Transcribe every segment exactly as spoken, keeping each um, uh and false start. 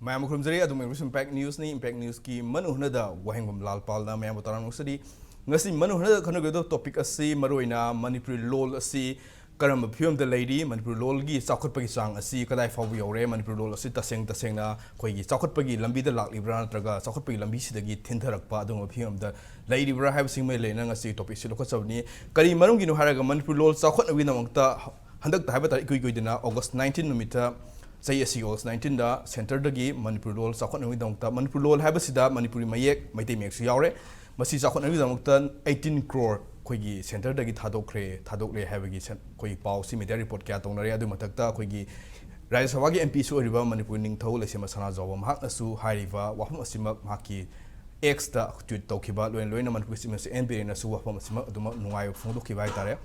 ꯃꯌꯥꯝ ꯈꯨꯔꯨꯝꯖꯔꯤ꯫ ꯑꯗꯨꯝ ꯑꯩꯈꯣꯏꯁꯨ ꯏꯝꯄꯦꯛ ꯅ꯭ꯌꯨꯁꯅꯤ꯫ ꯏꯝꯄꯦꯛ ꯅ꯭ꯌꯨꯁꯀꯤ ꯃꯅꯨꯡ ꯍꯨꯠꯅꯗ ꯋꯥꯍꯦꯡꯕꯝ ꯂꯥꯜꯄꯥꯜꯅ ꯃꯌꯥꯝꯕꯨ ꯇꯔꯥꯝꯅ ꯑꯣꯛꯆꯔꯤ꯫ ꯉꯁꯤ ꯃꯅꯨꯡ ꯍꯨꯠꯅꯗ ꯈꯟꯅꯒꯗꯕ ꯇꯣꯄꯤꯛ ꯑꯁꯤ ꯃꯔꯨꯑꯣꯏꯅ ꯃꯅꯤꯄꯨꯔꯤ ꯂꯣꯜ ꯑꯁꯤ ꯀꯔꯝꯕ ꯐꯤꯕꯝꯗ ꯂꯩꯔꯤ, ꯃꯅꯤꯄꯨꯔꯤ ꯂꯣꯜꯒꯤ ꯆꯥꯎꯈꯠꯄꯒꯤ ꯆꯥꯡ ꯑꯁꯤ ꯀꯗꯥꯏ ꯐꯥꯎꯕ ꯌꯧꯔꯦ, ꯃꯅꯤꯄꯨꯔꯤ ꯂꯣꯜ ꯑꯁꯤ ꯇꯁꯦꯡ ꯇꯁꯦꯡꯅ ꯑꯩꯈꯣꯏꯒꯤ ꯆꯥꯎꯈꯠꯄꯒꯤ ꯂꯝꯕꯤꯗ ꯂꯥꯛꯂꯤꯕ꯭ꯔꯥ ꯅꯠꯇ꯭ꯔꯒ ꯆꯥꯎꯈꯠꯄꯒꯤ ꯂꯝꯕꯤꯁꯤꯗꯒꯤ ꯊꯤꯟꯊꯔꯛꯄ ꯑꯗꯨꯒꯨꯝꯕ ꯐꯤꯕꯝꯗ ꯂꯩꯔꯤꯕ꯭ꯔꯥ ꯍꯥꯏꯕꯁꯤꯡ ꯃꯔꯤ ꯂꯩꯅꯅ ꯉꯁꯤ ꯇꯣꯄꯤꯛꯁꯤ ꯂꯧꯈꯠꯆꯕꯅꯤ꯫ ꯀꯔꯤ ꯃꯔꯝꯒꯤꯅꯣ ꯍꯥꯏꯔꯒ ꯃꯅꯤꯄꯨꯔꯤ ꯂꯣꯜ ꯆꯥꯎꯈꯠꯅꯕꯒꯤꯗꯃꯛꯇ ꯍꯟꯗꯛꯇ ꯍꯥꯏꯕ ꯇꯥꯔꯦ, ꯏꯀꯨꯏ ꯀꯨꯏꯗꯅ ꯑꯣꯒꯁ ꯅꯥꯏꯟꯇꯤꯟ ꯅꯨꯃꯤꯠꯇ, ꯆꯍꯤ ꯑꯁꯤꯒꯤ ꯑꯣꯒꯁ ꯅꯥꯏꯟꯇꯤꯟꯗ ꯁꯦꯟꯇꯔꯗꯒꯤ ꯃꯅꯤꯄꯨꯔꯤ ꯂꯣꯜ ꯆꯥꯎꯈꯠꯅꯕꯒꯤꯗꯃꯛꯇ, ꯃꯅꯤꯄꯨꯔꯤ ꯂꯣꯜ ꯍꯥꯏꯕꯁꯤꯗ ꯃꯅꯤꯄꯨꯔꯤ ꯃꯌꯦꯛ, ꯃꯩꯇꯩ ꯃꯌꯦꯛꯁꯨ ꯌꯥꯎꯔꯦ, ꯃꯁꯤ ꯆꯥꯎꯈꯠꯅꯕꯒꯤꯗꯃꯛꯇ ꯑꯩꯠꯇꯤꯟ ꯀ꯭ꯔꯣꯔ ꯑꯩꯈꯣꯏꯒꯤ ꯁꯦꯟꯇꯔꯗꯒꯤ ꯊꯥꯗꯣꯛꯈ꯭ꯔꯦ, ꯊꯥꯗꯣꯛꯂꯦ ꯍꯥꯏꯕꯒꯤ ꯁꯦꯟ-, ꯑꯩꯈꯣꯏꯒꯤ ꯄꯥꯎꯁꯤ ꯃꯤꯗꯤꯌꯥ ꯔꯤꯄꯣꯔꯠ ꯀꯌꯥ ꯇꯧꯅꯔꯦ꯫ ꯑꯗꯨꯒꯤ ꯃꯊꯛꯇ ꯑꯩꯈꯣꯏꯒꯤ ꯔꯥꯖ꯭ꯌ ꯁꯚꯥꯒꯤ ꯑꯦꯝ ꯄꯤꯁꯨ ꯑꯣꯏꯔꯤꯕ ꯃꯅꯤꯄꯨꯔ ꯅꯤꯡꯊꯧ ꯂꯩꯁꯦꯝꯕ ꯁꯅꯥꯖꯥꯎꯕ ꯃꯍꯥꯛꯅꯁꯨ ꯍꯥꯏꯔꯤꯕ ꯋꯥꯐꯝ ꯑꯁꯤꯃꯛ ꯃꯍꯥꯛꯀꯤ ꯑꯦꯛꯁꯇ ꯇ꯭ꯋꯤꯠ ꯇꯧꯈꯤꯕ, ꯂꯣꯏꯅ ꯂꯣꯏꯅ ꯃꯅꯤꯄꯨꯔꯒꯤ ꯆꯤꯐ ꯃꯤꯅꯤꯁꯇꯔ ꯑꯦꯟ ꯕꯤꯔꯦꯟꯅꯁꯨ ꯋꯥꯐꯝ ꯑꯁꯤꯃꯛ ꯑꯗꯨꯃꯛ ꯅꯨꯡꯉꯥꯏꯕ ꯐꯣꯡꯗꯣꯛꯈꯤꯕ ꯍꯥꯏꯇꯥꯔꯦ꯫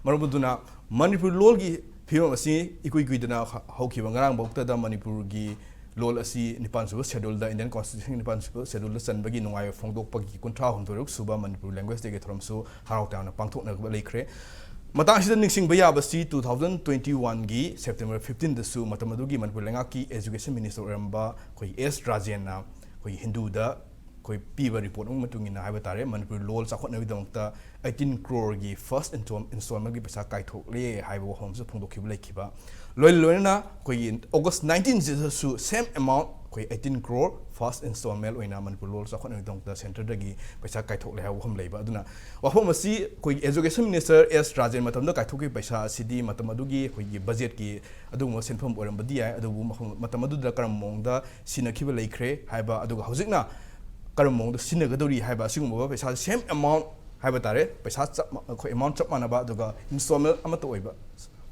ꯃꯔꯝ ꯑꯗꯨꯅ ꯃꯅꯤꯄꯨꯔ ꯂꯣꯜꯒꯤ ꯐꯤꯕꯝ ꯑꯁꯤ ꯏꯀꯨꯏ ꯀꯨꯏꯗꯅ ꯍ-, ꯍꯧꯈꯤꯕ ꯉꯔꯥꯡꯐꯥꯎꯇꯗ ꯃꯅꯤꯄꯨꯔꯒꯤ ꯂꯣꯜ ꯑꯁꯤ ꯅꯤꯄꯥꯟ ꯁꯨꯕ ꯁꯦꯗꯨꯜꯗ, ꯏꯟꯗꯤꯌꯟ ꯀꯣꯟꯁꯇꯤꯇ꯭ꯌꯨꯁꯟꯒꯤ ꯅꯤꯄꯥꯟ ꯁꯨꯕ ꯁꯦꯗꯨꯜꯗ ꯆꯟꯕꯒꯤ ꯅꯨꯡꯉꯥꯏꯕ ꯐꯣꯡꯗꯣꯛꯄꯒꯤ ꯀꯨꯟꯊ꯭ꯔꯥ ꯍꯨꯝꯗꯣꯏꯔꯛ ꯁꯨꯕ ꯃꯅꯤꯄꯨꯔ ꯂꯦꯡꯒ꯭ꯋꯦꯖ ꯗꯦꯒꯤ ꯊꯧꯔꯝꯁꯨ ꯍꯔꯥꯎ ꯇꯌꯥꯝꯅ ꯄꯥꯡꯊꯣꯛꯅꯕ ꯂꯩꯈ꯭ꯔꯦ꯫ ꯃꯇꯥꯡ ꯑꯁꯤꯗ ꯅꯤꯡꯁꯤꯡꯕ ꯌꯥꯕꯁꯤ, ꯇꯨ ꯊꯥꯎꯖꯟ ꯇ꯭ꯋꯦꯟꯇꯤ ꯋꯥꯟꯒꯤ ꯁꯦꯞꯇꯦꯝꯕꯔ ꯐꯤꯐꯇꯤꯟꯗꯁꯨ ꯃꯇꯝ ꯑꯗꯨꯒꯤ ꯃꯅꯤꯄꯨꯔ ꯂꯩꯉꯥꯛꯀꯤ ꯑꯦꯖꯨꯀꯦꯁꯟ ꯃꯤꯅꯤꯁꯇꯔ ꯑꯣꯏꯔꯝꯕ ꯑꯩꯈꯣꯏ ꯑꯦꯁ ꯔꯥꯖꯦꯟꯅ ꯑꯩꯈꯣꯏ ꯍꯤꯟꯗꯨꯗ ꯑꯩꯈꯣꯏ ꯄꯤꯕ ꯔꯤꯄꯣꯔꯠ ꯑꯃꯒꯤ ꯃꯇꯨꯡ ꯏꯟꯅ ꯍꯥꯏꯕ ꯇꯥꯔꯦ, ꯃꯅꯤꯄꯨꯔ ꯂꯣꯜ ꯆꯥꯎꯈꯠꯅꯕꯒꯤꯗꯃꯛꯇ ꯑꯩꯠꯇꯤꯟ ꯀ꯭ꯔꯣꯔꯒꯤ ꯐꯥꯔꯁ ꯏꯟꯁꯇꯣꯜ-, ꯏꯟꯁꯇꯣꯜꯃꯦꯟꯒꯤ ꯄꯩꯁꯥ ꯀꯥꯏꯊꯣꯛꯂꯦ ꯍꯥꯏꯕ ꯋꯥꯐꯝ ꯑꯃꯁꯨ ꯐꯣꯡꯗꯣꯛꯈꯤꯕ ꯂꯩꯈꯤꯕ꯫ ꯂꯣꯏꯅ ꯂꯣꯏꯅꯅ ꯑꯩꯈꯣꯏꯒꯤ ꯑꯣꯒꯁ ꯅꯥꯏꯟꯇꯤꯟꯁꯤꯗꯁꯨ ꯁꯦꯝ ꯑꯦꯃꯥꯎꯟ, ꯑꯩꯈꯣꯏ ꯑꯩꯠꯇꯤꯟ ꯀ꯭ꯔꯣꯔ ꯐꯥꯔꯁ ꯏꯟꯁꯇꯣꯜꯃꯦꯟ ꯑꯣꯏꯅ ꯃꯅꯤꯄꯨꯔ ꯂꯣꯜ ꯆꯥꯎꯈꯠꯅꯕꯒꯤꯗꯃꯛꯇ ꯁꯦꯟꯇꯔꯗꯒꯤ ꯄꯩꯁꯥ ꯀꯥꯏꯊꯣꯛꯂꯦ ꯍꯥꯏꯕ ꯋꯥꯐꯝ ꯂꯩꯕ꯫ ꯑꯗꯨꯅ ꯋꯥꯐꯝ ꯑꯁꯤ ꯑꯩꯈꯣꯏꯒꯤ ꯑꯦꯖꯨꯀꯦꯁꯟ ꯃꯤꯅꯤꯁꯇꯔ ꯑꯦꯁ ꯔꯥꯖꯦꯟ ꯃꯇꯝꯗ ꯀꯥꯏꯊꯣꯛꯈꯤꯕ ꯄꯩꯁꯥ ꯑꯁꯤꯗꯤ ꯃꯇꯝ ꯑꯗꯨꯒꯤ ꯑꯩꯈꯣꯏꯒꯤ ꯕꯖꯦꯠꯀꯤ ꯑꯗꯨꯒꯨꯝꯕ ꯁꯦꯟꯐꯝ ꯑꯣꯏꯔꯝꯕꯗꯤ ꯌꯥꯏ, ꯑꯗꯨꯕꯨ ꯃꯐꯝ, ꯃꯇꯝ ꯑꯗꯨꯗ ꯀꯔꯝꯕ ꯃꯑꯣꯡꯗ ꯁꯤꯖꯤꯟꯅꯈꯤꯕ ꯂꯩꯈ꯭ꯔꯦ ꯍꯥꯏꯕ, ꯑꯗꯨꯒ ꯍꯧꯖꯤꯛꯅ ꯀꯔꯝꯕ ꯃꯑꯣꯡꯗ ꯁꯤꯖꯤꯟꯅꯒꯗꯧꯔꯤ ꯍꯥꯏꯕ, ꯑꯁꯤꯒꯨꯝꯕ ꯄꯩꯁꯥ ꯁꯦꯝ ꯑꯦꯃꯥꯎꯟ ꯍꯥꯏꯕ ꯇꯥꯔꯦ, ꯄꯩꯁꯥ ꯆꯞ ꯃ-, ꯑꯩꯈꯣꯏ ꯑꯦꯃꯥꯎꯟ ꯆꯞ ꯃꯥꯟꯅꯕ, ꯑꯗꯨꯒ ꯏꯟꯁꯇꯣꯜꯃꯦꯟ ꯑꯃꯠꯇ ꯑꯣꯏꯕ,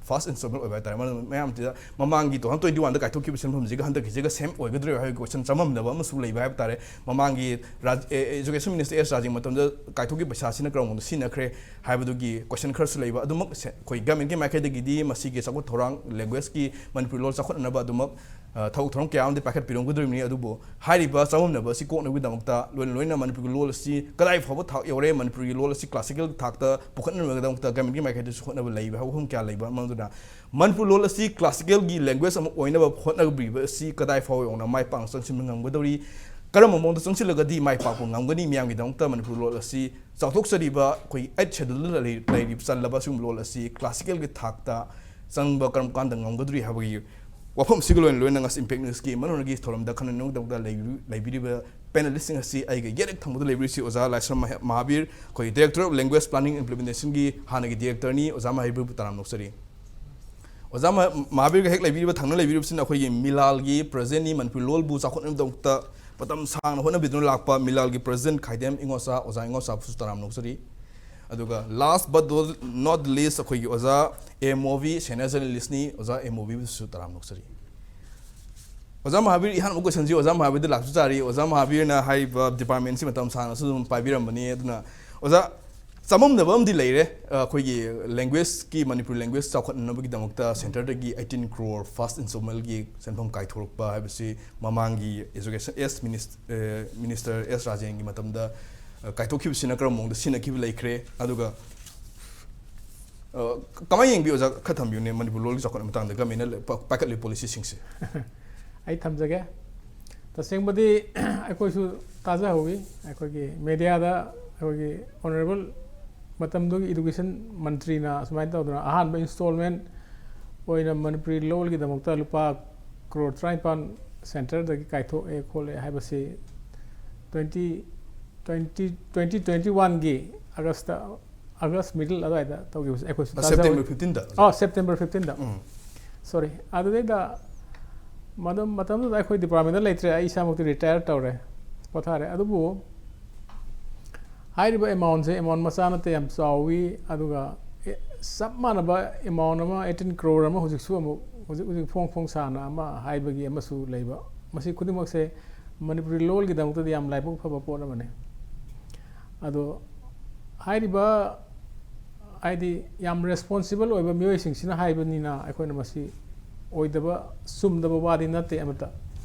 ꯐꯥꯔꯁ ꯏꯟꯁꯇꯣꯜꯃꯦꯟ ꯑꯣꯏꯕ ꯍꯥꯏ ꯇꯥꯔꯦ꯫ ꯃꯔꯝ-, ꯃꯌꯥꯝꯁꯤꯗ ꯃꯃꯥꯡꯒꯤ ꯇꯨ ꯊꯥꯎꯖꯟ ꯇ꯭ꯋꯦꯟꯇꯤ ꯋꯥꯟꯗ ꯀꯥꯏꯊꯣꯛꯈꯤꯕ ꯁꯦꯟꯐꯝꯁꯤꯒ ꯍꯟꯗꯛꯀꯤꯁꯤꯒ ꯁꯦꯝ ꯑꯣꯏꯒꯗ꯭ꯔꯣ ꯍꯥꯏꯕꯒꯤ ꯀꯣꯏꯁꯟ ꯆꯃꯝꯅꯕ ꯑꯃꯁꯨ ꯂꯩꯕ ꯍꯥꯏꯕ ꯇꯥꯔꯦ꯫ ꯃꯃꯥꯡꯒꯤ ꯔꯥꯖ-, ꯑꯦ, ꯑꯦꯖꯨꯀꯦꯁꯟ ꯃꯤꯅꯤꯁꯇꯔ ꯑꯦꯁ ꯔꯥꯖꯦꯟ ꯃꯇꯝꯗ ꯀꯥꯏꯊꯣꯛꯈꯤꯕ ꯄꯩꯁꯥꯁꯤꯅ ꯀꯔꯝꯕ ꯃꯑꯣꯡꯗ ꯁꯤꯖꯤꯟꯅꯈ꯭ꯔꯦ ꯍꯥꯏꯕꯗꯨꯒꯤ ꯀꯣꯏꯁꯟ ꯈꯔꯁꯨ ꯂꯩꯕ꯫ ꯑꯗꯨꯃꯛ ꯁꯦ-, ꯑꯩꯈꯣꯏ ꯒꯃꯦꯟꯒꯤ ꯃꯥꯏꯀꯩꯗꯒꯤꯗꯤ ꯃꯁꯤꯒꯤ ꯆꯥꯎꯈꯠ ꯊꯧꯔꯥꯡ, ꯂꯦꯡꯒ꯭ꯋꯦꯖꯀꯤ, ꯃꯅꯤꯄꯨꯔꯤ ꯂꯣꯟ ꯆꯥꯎꯈꯠꯅꯅꯕ ꯑꯗꯨꯃꯛ ꯑ, ꯊꯕꯛ ꯊꯧꯔꯝ ꯀꯌꯥ ꯑꯃꯗꯤ ꯄꯥꯏꯈꯠꯄꯤꯔꯝꯒꯗꯧꯔꯤꯕꯅꯤ꯫ ꯑꯗꯨꯕꯨ ꯍꯥꯏꯔꯤꯕ ꯆꯃꯝꯅꯕ ꯑꯁꯤ ꯀꯣꯛꯅꯕꯒꯤꯗꯃꯛꯇ, ꯂꯣꯏꯅ ꯂꯣꯏꯅ ꯃꯅꯤꯄꯨꯔꯒꯤ ꯂꯣꯜ ꯑꯁꯤ ꯀꯗꯥꯏ ꯐꯥꯎꯕ ꯊꯥꯛ ꯌꯧꯔꯦ, ꯃꯅꯤꯄꯨꯔꯒꯤ ꯂꯣꯜ ꯑꯁꯤ classical ꯊꯥꯛꯇ ꯄꯨꯈꯠꯅꯕꯒꯤꯗꯃꯛꯇ governmentꯀꯤ ꯃꯥꯏꯀꯩꯗꯁꯨ ꯍꯣꯠꯅꯕ ꯂꯩꯕ ꯍꯥꯏꯕ ꯋꯥꯐꯝ ꯀꯌꯥ ꯂꯩꯕ ꯃꯔꯝ ꯑꯗꯨꯅ, ꯃꯅꯤꯄꯨꯔ ꯂꯣꯜ ꯑꯁꯤ classicalꯒꯤ language ꯑꯃ ꯑꯣꯏꯅꯕ ꯍꯣꯠꯅꯕꯤꯕ ꯑꯁꯤ ꯀꯗꯥꯏ ꯐꯥꯎ ꯌꯧꯅ ꯃꯥꯏ ꯄꯥꯛꯅ ꯆꯪꯁꯤꯟꯕ ꯉꯝꯒꯗꯧꯔꯤ? ꯀꯔꯝꯕ ꯃꯑꯣꯡꯗ ꯆꯪꯁꯤꯜꯂꯒꯗꯤ ꯃꯥꯏ ꯄꯥꯛꯄ ꯉꯝꯒꯅꯤ? ꯃꯤꯌꯥꯝꯒꯤꯗꯃꯛꯇ ꯃꯅꯤꯄꯨꯔ ꯂꯣꯜ ꯑꯁꯤ ꯆꯥꯎꯊꯣꯛꯆꯔꯤꯕ ꯑꯩꯈꯣꯏ eighth scheduleꯗ ꯂꯩ-, ꯂꯩꯔꯤꯕ, ꯆꯜꯂꯕ ꯑꯁꯤꯒꯨꯝꯕ ꯂꯣꯜ ꯑꯁꯤ classicalꯒꯤ ꯊꯥꯛꯇ ꯆꯪꯕ ꯀꯔꯝ ꯀꯥꯟꯗ ꯉꯝꯒꯗꯧꯔꯤ ꯍꯥꯏꯕꯒꯤ ꯋꯥꯐꯝꯁꯤꯒ ꯂꯣꯏꯅ ꯂꯣꯏꯅꯅ ꯉꯁꯤ Impact Newsꯀꯤ ꯃꯅꯨꯡꯒꯤ ꯊꯧꯔꯝꯗ ꯈꯟꯅ ꯅꯩꯅꯕꯒꯤꯗꯃꯛꯇ ꯂꯩꯕꯤꯔꯤ-, ꯂꯩꯕꯤꯔꯤꯕ panelistꯁꯤꯡ ꯑꯁꯤ ꯑꯩꯒ ꯌꯦꯠ ꯊꯪꯕꯗ ꯂꯩꯕꯤꯔꯤꯁꯤ ꯑꯣꯖꯥ ꯂꯥꯏꯁ꯭ꯔꯝ ꯃꯍ-, ꯃꯍꯥꯕꯤꯔ, ꯑꯩꯈꯣꯏ Director of Language Planning Implementationꯒꯤ ꯍꯥꯟꯅꯒꯤ directorꯅꯤ꯫ ꯑꯣꯖꯥ ꯃꯍꯥꯕꯤꯔꯕꯨ ꯇꯔꯥꯝꯅ ꯑꯣꯛꯆꯔꯤ꯫ ꯑꯣꯖꯥ ꯃꯍ-, ꯃꯍꯥꯕꯤꯔꯒ ꯍꯦꯛ ꯂꯩꯕꯤꯔꯤꯕ, ꯊꯪꯅ ꯂꯩꯕꯤꯔꯤꯕꯁꯤꯅ ꯑꯩꯈꯣꯏꯒꯤ ꯃꯤꯂꯥꯜꯒꯤ presidentꯅꯤ, ꯃꯅꯤꯄꯨꯔꯤ ꯂꯣꯜꯕꯨ ꯆꯥꯎꯈꯠꯅꯕꯒꯤꯗꯃꯛꯇ ꯃꯇꯝ ꯁꯥꯡꯅ ꯍꯣꯠꯅꯕꯤꯗꯨꯅ ꯂꯥꯛꯄ ꯃꯤꯂꯥꯜꯒꯤ president ꯈꯥꯏꯗꯦꯝ ꯏꯉꯣꯆꯥ, ꯑꯣꯖꯥ ꯏꯉꯣꯆꯥꯕꯨꯁꯨ ꯇꯔꯥꯝꯅ ꯑꯣꯛꯆꯔꯤ꯫ ꯑꯗꯨꯒ last but not the least ꯑꯩꯈꯣꯏꯒꯤ ꯑꯣꯖꯥ ꯑꯦ ꯃꯣꯕꯤ, senior journalistꯅꯤ, ꯑꯣꯖꯥ ꯑꯦ ꯃꯣꯕꯤꯕꯨꯁꯨ ꯇꯔꯥꯝꯅ ꯑꯣꯛꯆꯔꯤ꯫ ꯑꯣꯖꯥ ꯃꯍꯥꯕꯤꯔ, ꯏꯍꯥꯟꯕ questionꯁꯤ ꯑꯣꯖꯥ ꯃꯍꯥꯕꯤꯔꯗ ꯂꯥꯛꯆ ꯇꯥꯔꯤ꯫ ꯑꯣꯖꯥ ꯃꯍꯥꯕꯤꯔꯅ ꯍꯥꯏꯔꯤꯕ departmentꯁꯤ ꯃꯇꯝ ꯁꯥꯡꯅꯁꯨ ꯑꯗꯨꯝ ꯄꯥꯏꯕꯤꯔꯝꯕꯅꯤ꯫ ꯑꯗꯨꯅ ꯑꯣꯖꯥ, ꯆꯃꯝꯅꯕ ꯑꯃꯗꯤ ꯂꯩꯔꯦ꯫ ꯑ, ꯑꯩꯈꯣꯏꯒꯤ languageꯀꯤ, Manipuri language ꯆꯥꯎꯈꯠꯅꯅꯕꯒꯤꯗꯃꯛꯇ centreꯗꯒꯤ eighteen crore first installmentꯒꯤ ꯁꯦꯟꯐꯝ ꯀꯥꯏꯊꯣꯔꯛꯄ ꯍꯥꯏꯕꯁꯤ ꯃꯃꯥꯡꯒꯤ education S minis-, ꯑ, minister S ꯔꯥꯖꯦꯟꯒꯤ ꯃꯇꯝꯗ, ꯑ, ꯀꯥꯏꯊꯣꯛꯈꯤꯕꯁꯤꯅ ꯀꯔꯝꯕ ꯃꯑꯣꯡꯗ ꯁꯤꯖꯤꯟꯅꯈꯤꯕ ꯂꯩꯈ꯭ꯔꯦ? ꯑꯗꯨꯒ, ꯑ, ꯀꯃꯥꯏꯅ ꯌꯦꯡꯕꯤ ꯑꯣꯖꯥ? ꯈꯔ ꯊꯝꯕꯤꯌꯨꯅꯦ, ꯃꯅꯤꯄꯨꯔ ꯂꯣꯜꯒꯤ ꯆꯥꯎꯈꯠꯅꯕ ꯃꯇꯥꯡꯗ governmentꯅ ꯂ-, ꯄ-, ꯄꯥꯏꯈꯠꯂꯤꯕ policyꯁꯤꯡꯁꯦ꯫ ꯑꯩ ꯊꯝꯖꯒꯦ꯫ ꯇꯁꯦꯡꯕꯗꯤ ꯑꯩꯈꯣꯏꯁꯨ ꯇꯥꯖꯍꯧꯋꯤ, ꯑꯩꯈꯣꯏꯒꯤ mediaꯗ ꯑꯩꯈꯣꯏꯒꯤ honourable ꯃꯇꯝꯗꯨꯒꯤ education ꯃꯟꯇ꯭ꯔꯤꯅ ꯑꯁꯨꯃꯥꯏꯅ ꯇꯧꯗꯅ ꯑꯍꯥꯟꯕ installment ꯑꯣꯏꯅ ꯃꯅꯤꯄꯨꯔꯤ ꯂꯣꯜꯒꯤꯗꯃꯛꯇ ꯂꯨꯄꯥ crore ꯇꯔꯥꯅꯤꯄꯥꯟ centreꯗꯒꯤ ꯀꯥꯏꯊꯣꯛꯑꯦ ꯈꯣꯠꯂꯦ ꯍꯥꯏꯕꯁꯤ twenty, twenty, twenty twenty oneꯒꯤ Augustꯇ, August middle ꯑꯗꯨꯋꯥꯏꯗ ꯇꯧꯈꯤꯕꯁꯦ ꯑꯩꯈꯣꯏꯁꯨ ꯇꯥꯖꯍꯧꯋꯤ꯫ September fifteenꯗ? ꯑꯣ, September fifteenꯗ꯫ ꯎꯝ꯫ Sorry, ꯑꯗꯨꯗꯩꯗ ꯃꯗꯨ ꯃꯇꯝꯗꯨꯗ ꯑꯩꯈꯣꯏ departmentꯗ ꯂꯩꯇ꯭ꯔꯦ, ꯑꯩ ꯏꯁꯥꯃꯛꯇꯤ retire ꯇꯧꯔꯦ, ꯄꯣꯊꯥꯔꯦ꯫ ꯑꯗꯨꯕꯨ ꯍꯥꯏꯔꯤꯕ amountꯁꯦ amount ꯃꯆꯥ ꯅꯠꯇꯦ, ꯌꯥꯝ ꯆꯥꯎꯋꯤ꯫ ꯑꯗꯨꯒ, ꯑꯦ, ꯆꯞ ꯃꯥꯟꯅꯕ amount ꯑꯃ, eighteen crore ꯑꯃ ꯍꯧꯖꯤꯛꯁꯨ ꯑꯃꯨꯛ, ꯍꯧꯖꯤꯛ ꯍꯧꯖꯤꯛ ꯐꯣꯡ ꯐꯣꯡ ꯁꯥꯅ ꯑꯃ ꯍꯥꯏꯕꯒꯤ ꯑꯃꯁꯨ ꯂꯩꯕ, ꯃꯁꯤ ꯈꯨꯗꯤꯡꯃꯛꯁꯦ ꯃꯅꯤꯄꯨꯔꯤ ꯂꯣꯜꯒꯤꯗꯃꯛꯇꯗꯤ ꯌꯥꯝ ꯂꯥꯏꯕꯛ ꯐꯕ ꯄꯣꯠ ꯑꯃꯅꯤ꯫ ꯑꯗꯣ ꯍꯥꯏꯔꯤꯕ, ꯍꯥꯏꯗꯤ, ꯌꯥꯝ responsible ꯑꯣꯏꯕ ꯃꯤꯑꯣꯏꯁꯤꯡꯁꯤꯅ ꯍꯥꯏꯕꯅꯤꯅ ꯑꯩꯈꯣꯏꯅ ꯃꯁꯤ ꯑꯣꯏꯗꯕ, ꯆꯨꯝꯗꯕ ꯋꯥꯗꯤ ꯅꯠꯇꯦ ꯑꯃꯠꯇ꯫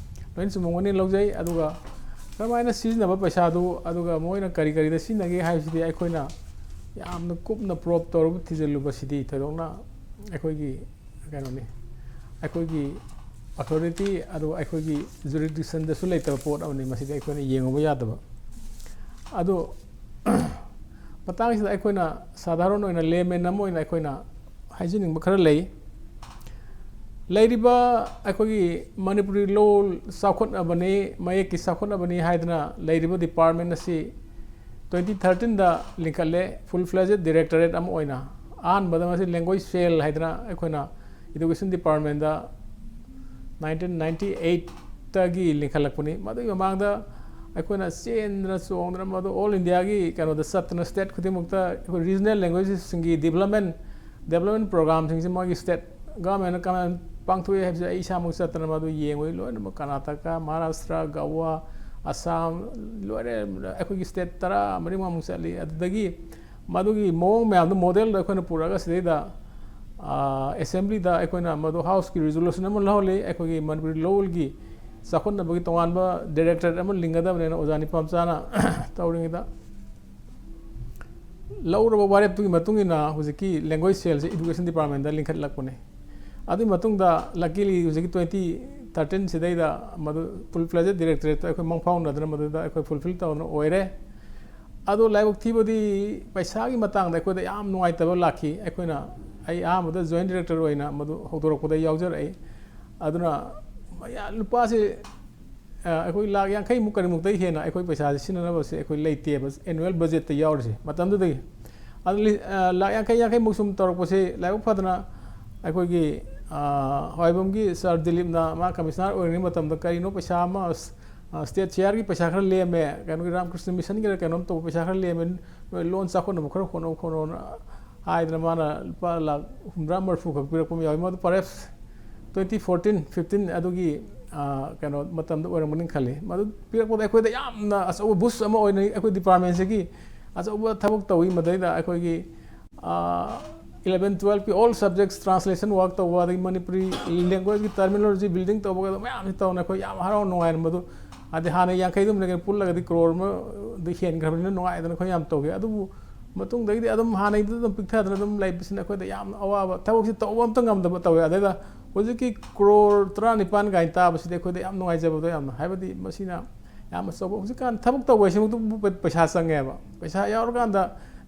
ꯂꯣꯏꯅ ꯆꯨꯝꯃꯝꯒꯅꯤ ꯂꯧꯖꯩ꯫ ꯑꯗꯨꯒ ꯀꯔꯝꯍꯥꯏꯅ ꯁꯤꯖꯤꯟꯅꯕ ꯄꯩꯁꯥꯗꯨ, ꯑꯗꯨꯒ ꯃꯣꯏꯅ ꯀꯔꯤ ꯀꯔꯤꯗ ꯁꯤꯖꯤꯟꯅꯒꯦ ꯍꯥꯏꯕꯁꯤꯗꯤ ꯑꯩꯈꯣꯏꯅ ꯌꯥꯝꯅ ꯀꯨꯞꯅ probe ꯇꯧꯔꯒ ꯊꯤꯖꯤꯜꯂꯨꯕꯁꯤꯗꯤ ꯊꯣꯏꯗꯣꯛꯅ ꯑꯩꯈꯣꯏꯒꯤ ꯀꯩꯅꯣꯅꯤ, ꯑꯩꯈꯣꯏꯒꯤ authority ꯑꯗꯨꯒ ꯑꯩꯈꯣꯏꯒꯤ jurisdictionꯗꯁꯨ ꯂꯩꯇꯕ ꯄꯣꯠ ꯑꯃꯅꯤ꯫ ꯃꯁꯤꯗꯤ ꯑꯩꯈꯣꯏꯅ ꯌꯦꯡꯉꯨꯕ ꯌꯥꯗꯕ꯫ ꯑꯗꯣ ꯃꯇꯥꯡꯁꯤꯗ ꯑꯩꯈꯣꯏꯅ ꯁꯥꯙꯥꯔꯟ ꯑꯣꯏꯅ layman ꯑꯃ ꯑꯣꯏꯅ ꯑꯩꯈꯣꯏꯅ ꯍꯥꯏꯖꯅꯤꯡꯕ ꯈꯔ ꯂꯩ꯫ ꯂꯩꯔꯤꯕ ꯑꯩꯈꯣꯏꯒꯤ ꯃꯅꯤꯄꯨꯔꯤ ꯂꯣꯜ ꯆꯥꯎꯈꯠꯅꯕꯅꯤ, ꯃꯌꯦꯛꯀꯤ ꯆꯥꯎꯈꯠꯅꯕꯅꯤ ꯍꯥꯏꯗꯅ ꯂꯩꯔꯤꯕ department ꯑꯁꯤ twenty thirteenꯗ ꯂꯤꯡꯈꯠꯂꯦ, full fledged directorate ꯑꯃ ꯑꯣꯏꯅ꯫ ꯑꯍꯥꯟꯕꯗ ꯃꯁꯤ language cell ꯍꯥꯏꯗꯅ ꯑꯩꯈꯣꯏꯅ education departmentꯗ nineteen ninety eightꯇꯒꯤ ꯂꯤꯡꯈꯠꯂꯛꯄꯅꯤ꯫ ꯃꯗꯨꯒꯤ ꯃꯃꯥꯡꯗ ꯑꯩꯈꯣꯏꯅ ꯆꯦꯟꯗꯅ ꯆꯣꯡꯗꯅ ꯃꯗꯨ all Indiaꯒꯤ ꯀꯩꯅꯣꯗ ꯆꯠꯇꯅ state ꯈꯨꯗꯤꯡꯃꯛꯇ ꯑꯩꯈꯣꯏ regional languagesꯁꯤꯡꯒꯤ development, development programmeꯁꯤꯡꯁꯤ ꯃꯣꯏꯒꯤ state governmentꯅ ꯀꯃꯥꯏꯅ ꯄꯥꯡꯊꯣꯛꯏ ꯍꯥꯏꯕꯁꯦ ꯑꯩ ꯏꯁꯥꯃꯛ ꯆꯠꯇꯅ ꯃꯗꯨ ꯌꯦꯡꯉꯨꯏ꯫ ꯂꯣꯏꯅꯃꯛ ꯀꯔꯅꯥꯇꯀꯥ, ꯃꯍꯥꯔꯥꯁꯇ꯭ꯔ, ꯒꯋꯥ, ꯑꯁꯥꯝ, ꯂꯣꯏꯔꯦ, ꯑꯩꯈꯣꯏꯒꯤ state ꯇꯔꯥ ꯃꯔꯤꯃꯉꯥꯃꯨꯛ ꯆꯠꯂꯤ꯫ ꯑꯗꯨꯗꯒꯤ ꯃꯗꯨꯒꯤ ꯃꯑꯣꯡ ꯃꯌꯥꯝꯗꯨ modelꯗ ꯑꯩꯈꯣꯏꯅ ꯄꯨꯔꯛꯑꯒ ꯁꯤꯗꯩꯗ, ꯑ, assemblyꯗ ꯑꯩꯈꯣꯏꯅ ꯃꯗꯨ houseꯀꯤ resolution ꯑꯃ ꯂꯧꯍꯜꯂꯤ꯫ ꯑꯩꯈꯣꯏꯒꯤ ꯃꯅꯤꯄꯨꯔꯤ ꯂꯣꯜꯒꯤ ꯆꯥꯎꯈꯠꯅꯕꯒꯤ ꯇꯣꯉꯥꯟꯕ directorate ꯑꯃ ꯂꯤꯡꯒꯗꯕꯅꯦꯅ ꯑꯣꯖꯥ ꯅꯤꯄꯥꯝꯆꯥꯅ ꯇꯧꯔꯤꯉꯩꯗ ꯂꯧꯔꯕ ꯋꯥꯔꯦꯞꯇꯨꯒꯤ ꯃꯇꯨꯡ ꯏꯟꯅ ꯍꯧꯖꯤꯛꯀꯤ language cellꯁꯦ education departmentꯗ ꯂꯤꯡꯈꯠꯂꯛꯄꯅꯦ꯫ ꯑꯗꯨꯒꯤ ꯃꯇꯨꯡꯗ luckily ꯍꯧꯖꯤꯛꯀꯤ twenty thirteen ꯁꯤꯗꯩꯗ ꯃꯗꯨ full fledged directorateꯇ ꯑꯩꯈꯣꯏ ꯃꯪ ꯐꯥꯎꯅꯗꯅ ꯃꯗꯨꯗ ꯑꯩꯈꯣꯏ fulfil ꯇꯧꯗꯅ ꯑꯣꯏꯔꯦ꯫ ꯑꯗꯣ ꯂꯥꯏꯕꯛ ꯊꯤꯕꯗꯤ ꯄꯩꯁꯥꯒꯤ ꯃꯇꯥꯡꯗ ꯑꯩꯈꯣꯏꯗ ꯌꯥꯝ ꯅꯨꯡꯉꯥꯏꯇꯕ ꯂꯥꯛꯈꯤ꯫ ꯑꯩꯈꯣꯏꯅ, ꯑꯩ ꯑꯍꯥꯟꯕꯗ joint director ꯑꯣꯏꯅ ꯃꯗꯨ ꯍꯧꯗꯣꯔꯛꯄꯗ ꯌꯥꯎꯖꯔꯛꯏ꯫ ꯑꯗꯨꯅ ꯃꯌꯥ-, ꯂꯨꯄꯥꯁꯦ, ꯑ, ꯑꯩꯈꯣꯏ ꯂꯥꯈ ꯌꯥꯡꯈꯩꯃꯨꯛ ꯀꯔꯤꯃꯨꯛꯇꯒꯤ ꯍꯦꯟꯅ ꯑꯩꯈꯣꯏ ꯄꯩꯁꯥꯁꯦ ꯁꯤꯖꯤꯟꯅꯅꯕꯁꯦ ꯑꯩꯈꯣꯏ ꯂꯩꯇꯦꯕ annual budgetꯇ ꯌꯥꯎꯔꯤꯁꯦ ꯃꯇꯝꯗꯨꯗꯒꯤ꯫ ꯑꯗꯨ ꯂꯤ-, ꯑ, ꯂꯥꯈ ꯌꯥꯡꯈꯩ, ꯌꯥꯡꯈꯩꯃꯨꯛ ꯁꯨꯝ ꯇꯧꯔꯛꯄꯁꯦ ꯂꯥꯏꯕꯛ ꯐꯗꯅ ꯑꯩꯈꯣꯏꯒꯤ, ꯑ, ꯍꯋꯥꯏꯕꯝꯒꯤ sir ꯗꯤꯂꯤꯞꯅ ꯃꯥ commissioner ꯑꯣꯏꯔꯤꯉꯩ ꯃꯇꯝꯗ ꯀꯔꯤꯅꯣ ꯄꯩꯁꯥ ꯑꯃ, ꯑ, state chairꯒꯤ ꯄꯩꯁꯥ ꯈꯔ ꯂꯦꯝꯃꯦ, ꯀꯩꯅꯣꯒꯤ ꯔꯥꯃꯀ꯭ꯔꯤꯁꯅ missionꯒꯤꯔ ꯀꯩꯅꯣꯝ ꯇꯧꯕ ꯄꯩꯁꯥ ꯈꯔ ꯂꯦꯝꯃꯦ, ꯅꯣꯏ ꯂꯣꯟ ꯆꯥꯎꯈꯠꯅꯕ ꯈꯔ ꯍꯣꯠꯅꯧ ꯈꯣꯠꯅꯧꯅ ꯍꯥꯏꯗꯅ ꯃꯥꯅ ꯂꯨꯄꯥ ꯂꯥꯈ ꯍꯨꯝꯗ꯭ꯔꯥ ꯃꯔꯤꯐꯨ ꯈꯛ ꯄꯤꯔꯛꯄ ꯑꯃ ꯌꯥꯎꯏ꯫ ꯃꯗꯨ perhaps twenty fourteen fifteen ꯑꯗꯨꯒꯤ, ꯑ, ꯀꯩꯅꯣ ꯃꯇꯝꯗ ꯑꯣꯏꯔꯝꯒꯅꯤ ꯈꯜꯂꯤ꯫ ꯃꯗꯨ ꯄꯤꯔꯛꯄꯗ ꯑꯩꯈꯣꯏꯗ ꯌꯥꯝꯅ ꯑꯆꯧꯕ boost ꯑꯃ ꯑꯣꯏꯅ ꯑꯩꯈꯣꯏ departmentꯁꯤꯒꯤ ꯑꯆꯧꯕ ꯊꯕꯛ ꯇꯧꯏ꯫ ꯃꯗꯩꯗ ꯑꯩꯈꯣꯏꯒꯤ, ꯑ, eleven twelve ꯀꯤ all subjects translation work ꯇꯧꯕ, ꯑꯗꯒꯤ ꯃꯅꯤꯄꯨꯔꯤ language ꯀꯤ terminology building ꯇꯧꯕꯒ ꯃꯌꯥꯝꯁꯤ ꯇꯧꯅ ꯑꯩꯈꯣꯏ ꯌꯥꯝ ꯍꯔꯥꯎ ꯅꯨꯡꯉꯥꯏꯔꯝꯕꯗꯣ꯫ ꯑꯗꯩ ꯍꯥꯟꯅ ꯌꯥꯡꯈꯩꯗꯨꯝꯗꯒꯤ ꯄꯨꯜꯂꯒꯗꯤ ꯀ꯭ꯔꯣꯔ ꯑꯃꯗꯤ ꯍꯦꯟꯈ꯭ꯔꯕꯅꯤꯅ ꯅꯨꯡꯉꯥꯏꯗꯅ ꯑꯩꯈꯣꯏ ꯌꯥꯝ ꯇꯧꯈꯤ꯫ ꯑꯗꯨꯕꯨ ꯃꯇꯨꯡꯗꯒꯤꯗꯤ ꯑꯗꯨꯝ ꯍꯥꯟꯅꯩꯗꯨꯗ ꯑꯗꯨꯝ ꯄꯤꯛꯊꯗꯅ ꯑꯗꯨꯝ ꯂꯩꯕꯁꯤꯅ ꯑꯩꯈꯣꯏꯗ ꯌꯥꯝꯅ ꯑꯋꯥꯕ, ꯊꯕꯛꯁꯤ ꯇꯧꯕ ꯑꯝꯇ ꯉꯝꯗꯕ ꯇꯧꯋꯦ꯫ ꯑꯗꯩꯗ ꯍꯧꯖꯤꯛꯀꯤ ꯀ꯭ꯔꯣꯔ ꯇꯔꯥꯅꯤꯄꯥꯟ ꯀꯥꯏꯅ ꯇꯥꯕꯁꯤꯗꯤ ꯑꯩꯈꯣꯏꯗ ꯌꯥꯝ ꯅꯨꯡꯉꯥꯏꯖꯕꯗꯣ, ꯌꯥꯝꯅ, ꯍꯥꯏꯕꯗꯤ ꯃꯁꯤꯅ ꯌꯥꯝ ꯑꯆꯧꯕ, ꯍꯧꯖꯤꯛꯀꯥꯟ ꯊꯕꯛ ꯇꯧꯕ ꯍꯥꯏꯁꯤꯃꯛꯇꯕꯨ ꯄꯩꯁꯥ ꯆꯪꯉꯦꯕ꯫ ꯄꯩꯁꯥ ꯌꯥꯎꯔꯀꯥꯟꯗ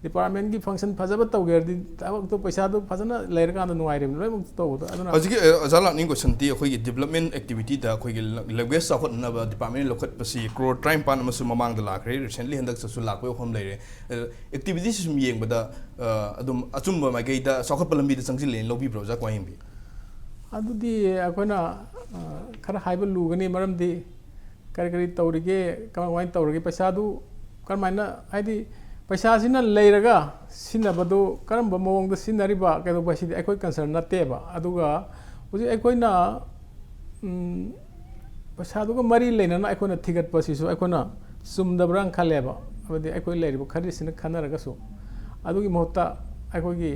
department ꯀꯤ function ꯐꯖꯕ ꯇꯧꯒꯦ ꯍꯥꯏꯔꯗꯤ ꯊꯕꯛꯇꯣ, ꯄꯩꯁꯥꯗꯣ ꯐꯖꯅ ꯂꯩꯔꯀꯥꯟꯗ ꯅꯨꯡꯉꯥꯏꯔꯤꯕꯅꯤ ꯂꯣꯏꯅꯃꯛ ꯇꯧꯕꯗꯣ꯫ ꯑꯗꯨꯅ ꯍꯧꯖꯤꯛꯀꯤ, ꯑ, ꯑꯣꯖꯥ ꯂꯥꯛꯅꯤꯡ question ꯗꯤ ꯑꯩꯈꯣꯏꯒꯤ development activity ꯗ ꯑꯩꯈꯣꯏꯒꯤ language ꯆꯥꯎꯈꯠꯅꯕ department ꯂꯧꯈꯠꯄꯁꯤ ꯀ꯭ꯔꯣꯔ ꯇꯔꯥꯅꯤꯄꯥꯟ ꯑꯃꯁꯨ ꯃꯃꯥꯡꯗ ꯂꯥꯛꯈ꯭ꯔꯦ, recently ꯍꯟꯗꯛꯇꯁꯨ ꯂꯥꯛꯄꯒꯤ ꯋꯥꯐꯝ ꯂꯩꯔꯦ꯫ ꯑ, activity ꯁꯤ ꯁꯨꯝ ꯌꯦꯡꯕꯗ, ꯑ, ꯑꯗꯨꯝ ꯑꯆꯨꯝꯕ ꯃꯥꯏꯀꯩꯗ ꯆꯥꯎꯈꯠꯄ ꯂꯝꯕꯤꯗ ꯆꯪꯁꯤꯜꯂꯦꯅ ꯂꯧꯕꯤꯕ꯭ꯔꯣ, ꯑꯣꯖꯥ? ꯀꯃꯥꯏꯅ ꯌꯦꯡꯕꯤ? ꯑꯗꯨꯗꯤ ꯑꯩꯈꯣꯏꯅ, ꯑ, ꯈꯔ ꯍꯥꯏꯕ ꯂꯨꯒꯅꯤ, ꯃꯔꯝꯗꯤ ꯀꯔꯤ ꯀꯔꯤ ꯇꯧꯔꯤꯒꯦ, ꯀꯃꯥꯏ ꯀꯃꯥꯏꯅ ꯇꯧꯔꯤꯒꯦ, ꯄꯩꯁꯥꯗꯨ ꯀꯔꯝꯍꯥꯏꯅ, ꯍꯥꯏꯗꯤ ꯄꯩꯁꯥꯁꯤꯅ ꯂꯩꯔꯒ ꯁꯤꯖꯤꯟꯅꯕꯗꯨ ꯀꯔꯝꯕ ꯃꯑꯣꯡꯗ ꯁꯤꯖꯤꯟꯅꯔꯤꯕ ꯀꯩꯗꯧꯕ ꯍꯥꯏꯁꯤꯗꯤ ꯑꯩꯈꯣꯏ concern ꯅꯠꯇꯦꯕ꯫ ꯑꯗꯨꯒ ꯍꯧꯖꯤꯛ ꯑꯩꯈꯣꯏꯅ, ꯎꯝ, ꯄꯩꯁꯥꯗꯨꯒ ꯃꯔꯤ ꯂꯩꯅꯅ ꯑꯩꯈꯣꯏꯅ ꯊꯤꯒꯠꯄꯁꯤꯁꯨ ꯑꯩꯈꯣꯏꯅ ꯆꯨꯝꯗꯕ꯭ꯔꯥꯅ ꯈꯜꯂꯦꯕ, ꯑꯃꯗꯤ ꯑꯩꯈꯣꯏ ꯂꯩꯔꯤꯕ ꯈꯔꯤꯁꯤꯅ ꯈꯟꯅꯔꯒꯁꯨ꯫ ꯑꯗꯨꯒꯤ ꯃꯍꯨꯠꯇ ꯑꯩꯈꯣꯏꯒꯤ,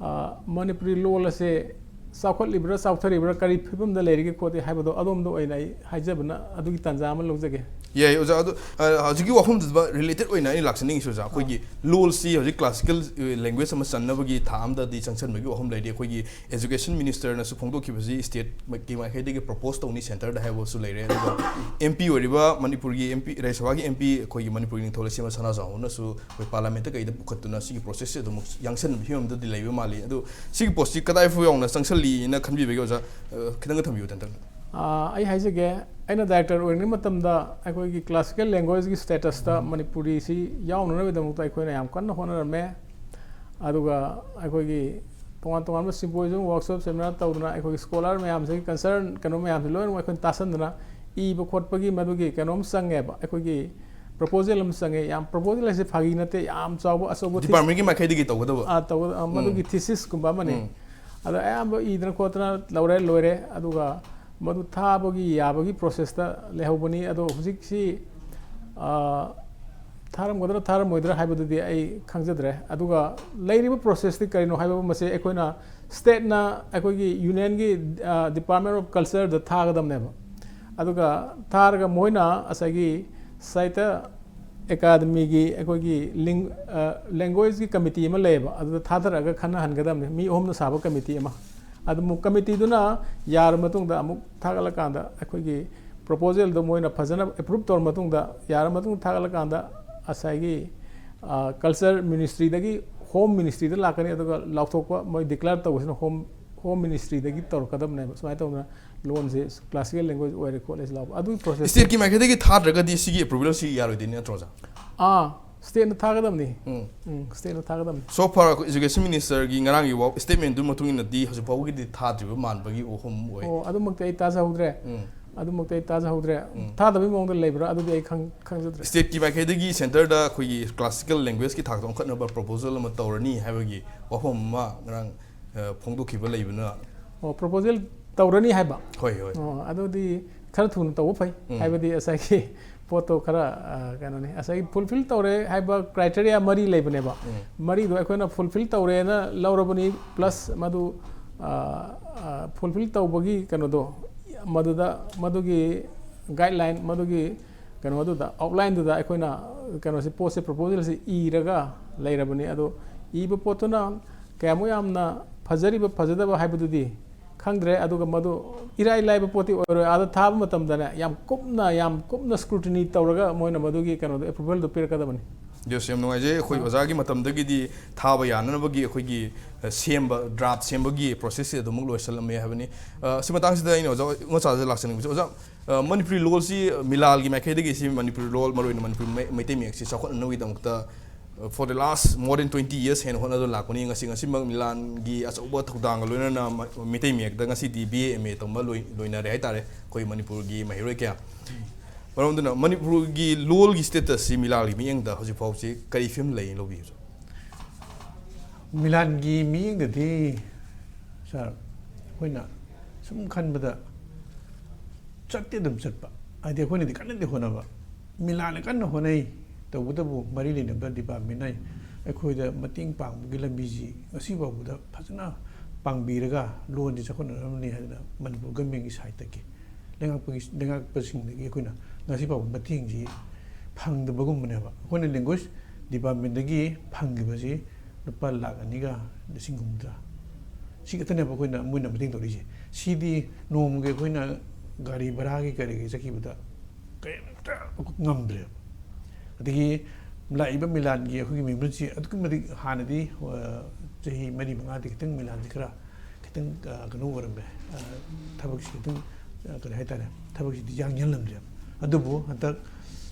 ꯑ, ꯃꯅꯤꯄꯨꯔꯤ ꯂꯣꯜ ꯑꯁꯦ ꯆꯥꯎꯈꯠꯂꯤꯕ꯭ꯔꯥ, ꯆꯥꯎꯊꯔꯤꯕ꯭ꯔꯥ, ꯀꯔꯤ ꯐꯤꯕꯝꯗ ꯂꯩꯔꯤꯒꯦ ꯈꯣꯠꯂꯤ ꯍꯥꯏꯕꯗꯣ ꯑꯗꯣꯝꯗ ꯑꯣꯏꯅ ꯑꯩ ꯍꯥꯏꯖꯕꯅ ꯑꯗꯨꯒꯤ ꯇꯥꯟꯖꯥ ꯑꯃ ꯂꯧꯖꯒꯦ꯫ ꯌꯥꯏ, ꯑꯣꯖꯥ꯫ ꯑꯗꯨ, ꯑ, ꯍꯧꯖꯤꯛꯀꯤ ꯋꯥꯐꯝꯗꯨꯗ related ꯑꯣꯏꯅ ꯑꯩꯅ ꯂꯥꯛꯆꯅꯤꯡꯉꯤꯁꯤ, ꯑꯣꯖꯥ, ꯑꯩꯈꯣꯏꯒꯤ ꯂꯣꯜꯁꯤ ꯍꯧꯖꯤꯛ classical, ꯑ, language ꯑꯃ ꯆꯟꯅꯕꯒꯤ ꯊꯥꯛ ꯑꯃꯗꯗꯤ ꯆꯪꯁꯤꯟꯕꯒꯤ ꯋꯥꯐꯝ ꯂꯩꯔꯤ꯫ ꯑꯩꯈꯣꯏꯒꯤ education minister ꯅꯁꯨ ꯐꯣꯡꯗꯣꯛꯈꯤꯕꯁꯤ state ꯀꯤ ꯃꯥꯏꯀꯩꯗꯒꯤ propose ꯇꯧꯅꯤ centre ꯗ ꯍꯥꯏꯕꯁꯨ ꯂꯩꯔꯦ꯫ ꯑꯗꯨꯒ M P ꯑꯣꯏꯔꯤꯕ ꯃꯅꯤꯄꯨꯔꯒꯤ M P, ꯔꯥꯖ꯭ꯌ ꯁꯚꯥꯒꯤ M P, ꯑꯩꯈꯣꯏꯒꯤ ꯃꯅꯤꯄꯨꯔꯒꯤ ꯅꯤꯡꯊꯧ ꯂꯩꯁꯦꯝꯕ ꯁꯅꯥꯖꯥꯎꯕꯅꯁꯨ ꯑꯩꯈꯣꯏ parliament ꯇ ꯀꯩꯗ ꯄꯨꯈꯠꯇꯨꯅ ꯁꯤꯒꯤ process ꯁꯦ ꯑꯗꯨꯃꯛ ꯌꯥꯡꯁꯟꯕ ꯐꯤꯕꯝꯗꯗꯤ ꯂꯩꯕ ꯃꯥꯜꯂꯤ꯫ ꯑꯗꯨ ꯁꯤꯒꯤ post ꯁꯤ ꯀꯗꯥꯏ ꯐꯥꯎ ꯌꯧꯅ ꯆꯪꯁꯜꯂꯤꯅ ꯈꯟꯕꯤꯕꯒꯦ, ꯑꯣꯖꯥ? ꯑ, ꯈꯤꯇꯪꯒ ꯊꯝꯕꯤꯌꯨ, ꯇꯦꯟꯇꯛꯅ꯫ ꯑ, ꯑꯩ ꯍꯥꯏꯖꯒꯦ, ꯑꯩꯅ director ꯑꯣꯏꯔꯤꯉꯩ ꯃꯇꯝꯗ ꯑꯩꯈꯣꯏꯒꯤ classical language ꯀꯤ status ꯇ ꯃꯅꯤꯄꯨꯔꯤꯁꯤ ꯌꯥꯎꯅꯅꯕꯒꯤꯗꯃꯛꯇ ꯑꯩꯈꯣꯏꯅ ꯌꯥꯝ ꯀꯟꯅ ꯍꯣꯠꯅꯔꯝꯃꯦ꯫ ꯑꯗꯨꯒ ꯑꯩꯈꯣꯏꯒꯤ ꯇꯣꯉꯥꯟ ꯇꯣꯉꯥꯟꯕ symposium, workshop, seminar ꯇꯧꯗꯅ ꯑꯩꯈꯣꯏꯒꯤ scholar ꯃꯌꯥꯝꯁꯤꯒꯤ concern ꯀꯩꯅꯣ ꯃꯌꯥꯝꯁꯤ ꯂꯣꯏꯅꯃꯛ ꯑꯩꯈꯣꯏꯅ ꯇꯥꯁꯟꯗꯅ ꯏꯕ ꯈꯣꯠꯄꯒꯤ ꯃꯗꯨꯒꯤ ꯀꯩꯅꯣꯝ ꯆꯪꯉꯦꯕ, ꯑꯩꯈꯣꯏꯒꯤ proposal ꯑꯃ ꯆꯪꯉꯦ꯫ ꯌꯥꯝ, proposal ꯍꯥꯏꯁꯦ ꯐꯥꯒꯤ ꯅꯠꯇꯦ, ꯌꯥꯝ ꯆꯥꯎꯕ ꯑꯆꯧꯕ ꯊꯤꯁ-, department ꯀꯤ ꯃꯥꯏꯀꯩꯗꯒꯤ ꯇꯧꯒꯗꯕ꯫ ꯑꯥ, ꯇꯧꯒ-, ꯑꯥ, ꯎꯝ꯫ ꯃꯗꯨꯒꯤ thesis ꯀꯨꯝꯕ ꯑꯃꯅꯤ꯫ ꯎꯝ꯫ ꯑꯗꯣ ꯑꯌꯥꯝꯕ ꯏꯗꯅ ꯈꯣꯠꯇꯅ ꯂꯧꯔꯦ, ꯂꯣꯏꯔꯦ꯫ ꯑꯗꯨꯒ ꯃꯗꯨ ꯊꯥꯕꯒꯤ ꯌꯥꯕꯒꯤ process ꯇ ꯂꯩꯍꯧꯕꯅꯤ꯫ ꯑꯗꯣ ꯍꯧꯖꯤꯛꯁꯤ, ꯑꯥ, ꯊꯥꯔꯝꯒꯗ꯭ꯔꯥ ꯊꯥꯔꯝꯃꯣꯏꯗ꯭ꯔꯥ ꯍꯥꯏꯕꯗꯨꯗꯤ ꯑꯩ ꯈꯪꯖꯗ꯭ꯔꯦ꯫ ꯑꯗꯨꯒ ꯂꯩꯔꯤꯕ ꯄ꯭ꯔꯣꯁꯦꯁꯇꯤ ꯀꯔꯤꯅꯣ ꯍꯥꯏꯕ ꯃꯁꯦ ꯑꯩꯈꯣꯏꯅ ꯁ꯭ꯇꯦꯠꯅ ꯑꯩꯈꯣꯏꯒꯤ ꯌꯨꯅꯤꯌꯟꯒꯤ ꯗꯤꯄꯥꯔꯠꯃꯦꯟ ꯑꯣꯐ ꯀꯜꯆꯔꯗ ꯊꯥꯒꯗꯕꯅꯦꯕ꯫ ꯑꯗꯨꯒ ꯊꯥꯔꯒ ꯃꯣꯏꯅ ꯉꯁꯥꯏꯒꯤ ꯁꯥꯍꯤꯇ꯭ꯌ ꯑꯦꯀꯥꯗꯃꯤꯒꯤ ꯑꯩꯈꯣꯏꯒꯤ ꯂꯦꯡꯒ꯭ꯋꯦꯖꯀꯤ ꯀꯃꯤꯇꯤ ꯑꯃ ꯂꯩꯌꯦꯕ, ꯑꯗꯨꯗ ꯊꯥꯗꯔꯛꯑꯒ ꯈꯟꯅꯍꯟꯒꯗꯕꯅꯤ, ꯃꯤ ꯑꯍꯨꯝꯅ ꯁꯥꯕ ꯀꯃꯤꯇꯤ ꯑꯃ꯫ ꯑꯗꯨ ꯑꯃꯨꯛ ꯀꯃꯤꯇꯤꯗꯨꯅ ꯌꯥꯔꯕ ꯃꯇꯨꯡꯗ ꯑꯃꯨꯛ ꯊꯥꯒꯠꯂꯀꯥꯟꯗ ꯑꯩꯈꯣꯏꯒꯤ ꯄ꯭ꯔꯣꯄꯣꯖꯦꯜꯗꯣ ꯃꯣꯏꯅ ꯐꯖꯅ ꯑꯦꯄ꯭ꯔꯨꯞ ꯇꯧꯔ ꯃꯇꯨꯡꯗ, ꯌꯥꯔꯕ ꯃꯇꯨꯡꯗ ꯊꯥꯒꯠꯂꯀꯥꯟꯗ ꯉꯁꯥꯏꯒꯤ ꯀꯜꯆꯔ ꯃꯤꯅꯤꯁꯇ꯭ꯔꯤꯗꯒꯤ ꯍꯣꯝ ꯃꯤꯅꯤꯁꯇ꯭ꯔꯤꯗ ꯂꯥꯛꯀꯅꯤ, ꯑꯗꯨꯒ ꯂꯥꯎꯊꯣꯛꯄ ꯃꯣꯏ ꯗꯤꯀ꯭ꯂꯦꯌꯔ ꯇꯧꯕꯁꯤꯅ ꯍꯣꯝ ꯍꯣꯝ ꯃꯤꯅꯤꯁꯇ꯭ꯔꯤꯗꯒꯤ ꯇꯧꯔꯛꯀꯗꯕꯅꯦꯕ꯫ ꯁꯨꯃꯥꯏꯅ ꯇꯧꯗꯅ ꯂꯣꯟꯁꯦ ꯀ꯭ꯂꯥꯁꯤꯀꯦꯜ ꯂꯦꯡꯒ꯭ꯋꯦꯖ ꯑꯣꯏꯔꯦ ꯈꯣꯠꯂꯦ ꯂꯥꯎꯕ, ꯑꯗꯨꯒꯤ ꯄ꯭ꯔꯣꯁꯦꯁ꯫ ꯁ꯭ꯇꯦꯠꯀꯤ ꯃꯥꯏꯀꯩꯗꯒꯤ ꯊꯥꯗ꯭ꯔꯒꯗꯤ ꯁꯤꯒꯤ ꯑꯦꯄ꯭ꯔꯨꯚꯦꯜꯁꯤ ꯌꯥꯔꯣꯏꯗꯣꯏꯅꯤ ꯅꯠꯇ꯭ꯔꯣ ꯑꯣꯖꯥ? ꯑꯥ, ꯁ꯭ꯇꯦꯠꯅ ꯊꯥꯒꯗꯕꯅꯤ꯫ ꯎꯝ꯫ ꯎꯝ, ꯁ꯭ꯇꯦꯠꯅ ꯊꯥꯒꯗꯕꯅꯤ꯫ So far ꯑꯩꯈꯣꯏ ꯏꯖꯨꯀꯦꯁꯟ ꯃꯤꯅꯤꯁꯇꯔꯒꯤ ꯉꯔꯥꯡꯒꯤ ꯋꯥ ꯁ꯭ꯇꯦꯠꯃꯦꯟꯗꯨꯒꯤ ꯃꯇꯨꯡ ꯏꯟꯅꯗꯤ ꯍꯧꯖꯤꯛ ꯐꯥꯎꯕꯒꯤꯗꯤ ꯊꯥꯗ꯭ꯔꯤꯕ ꯃꯥꯟꯕꯒꯤ ꯋꯥꯐꯝ ꯑꯣꯏ꯫ ꯑꯣ, ꯑꯗꯨꯃꯛꯇꯤ ꯑꯩ ꯇꯥꯖꯍꯧꯗ꯭ꯔꯦ꯫ ꯎꯝ꯫ ꯑꯗꯨꯃꯛꯇꯤ ꯑꯩ ꯇꯥꯖꯍꯧꯗ꯭ꯔꯦ꯫ ꯎꯝ꯫ ꯊꯥꯗꯕꯒꯤ ꯃꯑꯣꯡꯗ ꯂꯩꯕ꯭ꯔꯥ, ꯑꯗꯨꯗꯤ ꯑꯩ ꯈꯪ ꯈꯪꯖꯗ꯭ꯔꯦ꯫ ꯁ꯭ꯇꯦꯠꯀꯤ ꯃꯥꯏꯀꯩꯗꯒꯤ ꯁꯦꯟꯇꯔꯗ ꯑꯩꯈꯣꯏꯒꯤ ꯀ꯭ꯂꯥꯁꯤꯀꯦꯜ ꯂꯦꯡꯒ꯭ꯋꯦꯖꯀꯤ ꯊꯥꯛꯇ ꯑꯣꯟꯈꯠꯅꯕ ꯄ꯭ꯔꯣꯄꯣꯖꯦꯜ ꯑꯃ ꯇꯧꯔꯅꯤ ꯍꯥꯏꯕꯒꯤ ꯋꯥꯐꯝ ꯑꯃ ꯉꯔꯥꯡ ꯑ, ꯐꯣꯡꯗꯣꯛꯈꯤꯕ ꯂꯩꯕꯅ꯫ ꯑꯣ, ꯄ꯭ꯔꯣꯄꯣꯖꯦꯜ ꯇꯧꯔꯅꯤ ꯍꯥꯏꯕ? ꯍꯣꯏ, ꯍꯣꯏ꯫ ꯑꯣ, ꯑꯗꯨꯗꯤ ꯈꯔ ꯊꯨꯅ ꯇꯧꯕ ꯐꯩ꯫ ꯎꯝ꯫ ꯍꯥꯏꯕꯗꯤ ꯉꯁꯥꯏꯒꯤ ꯄꯣꯠꯇꯣ ꯈꯔ, ꯑ, ꯀꯩꯅꯣꯅꯤ, ꯉꯁꯥꯏꯒꯤ ꯐꯨꯜꯐꯤꯜ ꯇꯧꯔꯦ ꯍꯥꯏꯕ ꯀ꯭ꯔꯥꯏꯇꯦꯔꯤꯌꯥ ꯃꯔꯤ ꯂꯩꯕꯅꯦꯕ꯫ ꯎꯝ꯫ ꯃꯔꯤꯗꯣ ꯑꯩꯈꯣꯏꯅ ꯐꯨꯜꯐꯤꯜ ꯇꯧꯔꯦꯅ ꯂꯧꯔꯕꯅꯤ, ꯄ꯭ꯂꯁ ꯃꯗꯨ, ꯑ, ꯑ, ꯐꯨꯜꯐꯤꯜ ꯇꯧꯕꯒꯤ ꯀꯩꯅꯣꯗꯣ, ꯃꯗꯨꯗ, ꯃꯗꯨꯒꯤ ꯒꯥꯏꯗꯂꯥꯏꯟ, ꯃꯗꯨꯒꯤ ꯀꯩꯅꯣꯗꯨꯗ, ꯑꯥꯎꯠꯂꯥꯏꯟꯗꯨꯗ ꯑꯩꯈꯣꯏꯅ ꯀꯩꯅꯣꯁꯤ, ꯄꯣꯠꯁꯦ, ꯄ꯭ꯔꯣꯄꯣꯖꯦꯜꯁꯤ ꯏꯔꯒ ꯂꯩꯔꯕꯅꯤ꯫ ꯑꯗꯣ ꯏꯕ ꯄꯣꯠꯇꯨꯅ ꯀꯌꯥꯃꯨꯛ ꯌꯥꯝꯅ ꯐꯖꯔꯤꯕ ꯐꯖꯗꯕ ꯍꯥꯏꯕꯗꯨꯗꯤ ꯈꯪꯗ꯭ꯔꯦ꯫ ꯑꯗꯨꯒ ꯃꯗꯨ ꯏꯔꯥꯏ ꯂꯥꯏꯕ ꯄꯣꯠꯇꯤ ꯑꯣꯏꯔꯣꯏ꯫ ꯑꯥꯗ ꯊꯥꯕ ꯃꯇꯝꯗꯅꯦ, ꯌꯥꯝ ꯀꯨꯞꯅ, ꯌꯥꯝ ꯀꯨꯞꯅ ꯁ꯭ꯀ꯭ꯔꯨꯇꯤꯅꯤ ꯇꯧꯔꯒ ꯃꯣꯏꯅ ꯃꯗꯨꯒꯤ ꯀꯩꯅꯣꯗꯣ, ꯑꯦꯄ꯭ꯔꯨꯚꯦꯜꯗꯣ ꯄꯤꯔꯛꯀꯗꯕꯅꯤ꯫ ꯌꯦꯁ, ꯌꯥꯝ ꯅꯨꯡꯉꯥꯏꯖꯩ꯫ ꯑꯩꯈꯣꯏ ꯑꯣꯖꯥꯒꯤ ꯃꯇꯝꯗꯒꯤꯗꯤ ꯊꯥꯕ ꯌꯥꯅꯅꯕꯒꯤ ꯑꯩꯈꯣꯏꯒꯤ, ꯑ, ꯁꯦꯝꯕ, ꯗ꯭ꯔꯥꯐ ꯁꯦꯝꯕꯒꯤ ꯄ꯭ꯔꯣꯁꯦꯁꯁꯤ ꯑꯗꯨꯃꯛ ꯂꯣꯏꯁꯤꯜꯂꯝꯃꯦ ꯍꯥꯏꯕꯅꯤ꯫ ꯑ, ꯁꯤ ꯃꯇꯥꯡꯁꯤꯗ ꯑꯩꯅ ꯑꯣꯖꯥ, ꯑꯣꯖꯥꯁꯤꯗ ꯂꯥꯛꯆꯅꯤꯡꯕꯁꯤ, ꯑꯣꯖꯥ, ꯑ, ꯃꯅꯤꯄꯨꯔꯤ ꯂꯣꯜꯁꯤ ꯃꯤꯂꯥꯜꯒꯤ ꯃꯥꯏꯀꯩꯗꯒꯤ ꯁꯤ ꯃꯅꯤꯄꯨꯔꯤ ꯂꯣꯜ, ꯃꯔꯨꯑꯣꯏꯅ ꯃꯅꯤꯄꯨꯔꯤ ꯃꯩ-, ꯃꯩꯇꯩ ꯃꯌꯦꯛꯁꯤ ꯆꯥꯎꯈꯠꯅꯅꯕꯒꯤꯗꯃꯛꯇ, ꯑ, for the last more than twenty years ꯍꯦꯟꯅ ꯍꯣꯠꯅꯗꯨꯅ ꯂꯥꯛꯄꯅꯤ꯫ ꯉꯁꯤ, ꯉꯁꯤꯃꯛ ꯃꯤꯂꯥꯜꯒꯤ ꯑꯆꯧꯕ ꯊꯧꯗꯥꯡꯒ ꯂꯣꯏꯅꯅ ꯃ-, ꯃꯩꯇꯩ ꯃꯌꯦꯛꯇ ꯉꯁꯤꯗꯤ ꯕꯤ ꯑꯦ ꯑꯦꯝ ꯑꯦ ꯇꯝꯕ ꯂꯣꯏ-, ꯂꯣꯏꯅꯔꯦ ꯍꯥꯏꯇꯥꯔꯦ, ꯑꯩꯈꯣꯏ ꯃꯅꯤꯄꯨꯔꯒꯤ ꯃꯍꯩꯔꯣꯏ ꯀꯌꯥ꯫ ꯃꯔꯝ ꯑꯗꯨꯅ ꯃꯅꯤꯄꯨꯔꯒꯤ ꯂꯣꯜꯒꯤ ꯁ꯭ꯇꯦꯇꯁꯁꯤ ꯃꯤꯂꯥꯜꯒꯤ ꯃꯤꯠꯌꯦꯡꯗ ꯍꯧꯖꯤꯛ ꯐꯥꯎꯕꯁꯤ ꯀꯔꯤ ꯐꯤꯕꯝ ꯂꯩ ꯂꯧꯕꯤꯕꯁꯨ? ꯃꯤꯂꯥꯟꯒꯤ ꯃꯤꯠꯌꯦꯡꯗꯗꯤ, ꯁꯥꯔ, ꯑꯩꯈꯣꯏꯅ ꯁꯨꯝ ꯈꯟꯕꯗ ꯆꯠꯇꯤ ꯑꯗꯨꯝ ꯆꯠꯄ, ꯍꯥꯏꯗꯤ ꯑꯩꯈꯣꯏꯅꯗꯤ ꯀꯟꯅꯗꯤ ꯍꯣꯠꯅꯕ, ꯃꯤꯂꯥꯟꯅ ꯀꯟꯅ ꯍꯣꯠꯅꯩ, ꯇꯧꯕꯇꯕꯨ ꯃꯔꯤ ꯂꯩꯅꯕ ꯗꯤꯄꯥꯔꯠꯃꯦꯟꯅ ꯑꯩꯈꯣꯏꯗ ꯃꯇꯦꯡ ꯄꯥꯡꯕꯒꯤ ꯂꯝꯕꯤꯁꯤ ꯉꯁꯤ ꯐꯥꯎꯕꯗ ꯐꯖꯅ ꯄꯥꯡꯕꯤꯔꯒ ꯂꯣꯟꯁꯤ ꯆꯥꯎꯈꯠꯅꯅꯕꯅꯤ ꯍꯥꯏꯗꯅ ꯃꯅꯤꯄꯨꯔ ꯒꯃꯦꯟꯒꯤ ꯁꯥꯏꯠꯇꯒꯤ ꯂꯩꯉꯥꯛꯄꯒꯤ ꯂꯩꯉꯥꯛꯄꯁꯤꯡꯗꯒꯤ ꯑꯩꯈꯣꯏꯅ ꯉꯁꯤ ꯐꯥꯎꯕ ꯃꯇꯦꯡꯁꯤ ꯐꯪꯗꯕꯒꯨꯝꯕꯅꯦꯕ꯫ ꯑꯩꯈꯣꯏꯅ ꯂꯦꯡꯒ꯭ꯋꯦꯖ ꯗꯤꯄꯥꯔꯠꯃꯦꯟꯗꯒꯤ ꯐꯪꯈꯤꯕꯁꯤ ꯂꯨꯄꯥ ꯂꯥꯛ ꯑꯅꯤꯒ ꯂꯤꯁꯤꯡ ꯍꯨꯝꯐꯨꯇꯔꯥ, ꯁꯤ ꯈꯛꯇꯅꯦꯕ ꯑꯩꯈꯣꯏꯅ ꯃꯣꯏꯅ ꯃꯇꯦꯡ ꯇꯧꯔꯤꯁꯦ꯫ ꯁꯤꯗꯤ ꯅꯣꯡꯃꯒꯤ ꯑꯩꯈꯣꯏꯅ ꯒꯥꯔꯤ ꯚꯔꯥꯒꯤ ꯀꯔꯤꯒꯤ ꯆꯠꯈꯤꯕꯗ ꯀꯔꯤꯝꯇ ꯉꯝꯗ꯭ꯔꯦꯕ꯫ ꯑꯗꯒꯤ ꯂꯥꯛꯏꯕ ꯃꯤꯂꯥꯟꯒꯤ ꯑꯩꯈꯣꯏꯒꯤ ꯃꯦꯃꯣꯔꯤꯁꯤ ꯑꯗꯨꯛꯀꯤ ꯃꯇꯤꯛ ꯍꯥꯟꯅꯗꯤ, ꯑ, ꯆꯍꯤ ꯃꯔꯤ ꯃꯉꯥꯗꯤ ꯈꯤꯇꯪ ꯃꯤꯂꯥꯟꯁꯤ ꯈꯔ ꯈꯤꯇꯪ, ꯑ, ꯀꯩꯅꯣ ꯑꯣꯏꯔꯝꯃꯦ, ꯑ, ꯊꯕꯛꯁꯤ ꯈꯤꯇꯪ, ꯑ, ꯀꯔꯤ ꯍꯥꯏꯇꯥꯔꯦ, ꯊꯕꯛꯁꯤꯗꯤ ꯌꯥꯡ ꯌꯥꯡꯂꯝꯗ꯭ꯔꯦꯕ꯫ ꯑꯗꯨꯕꯨ ꯍꯟꯗꯛ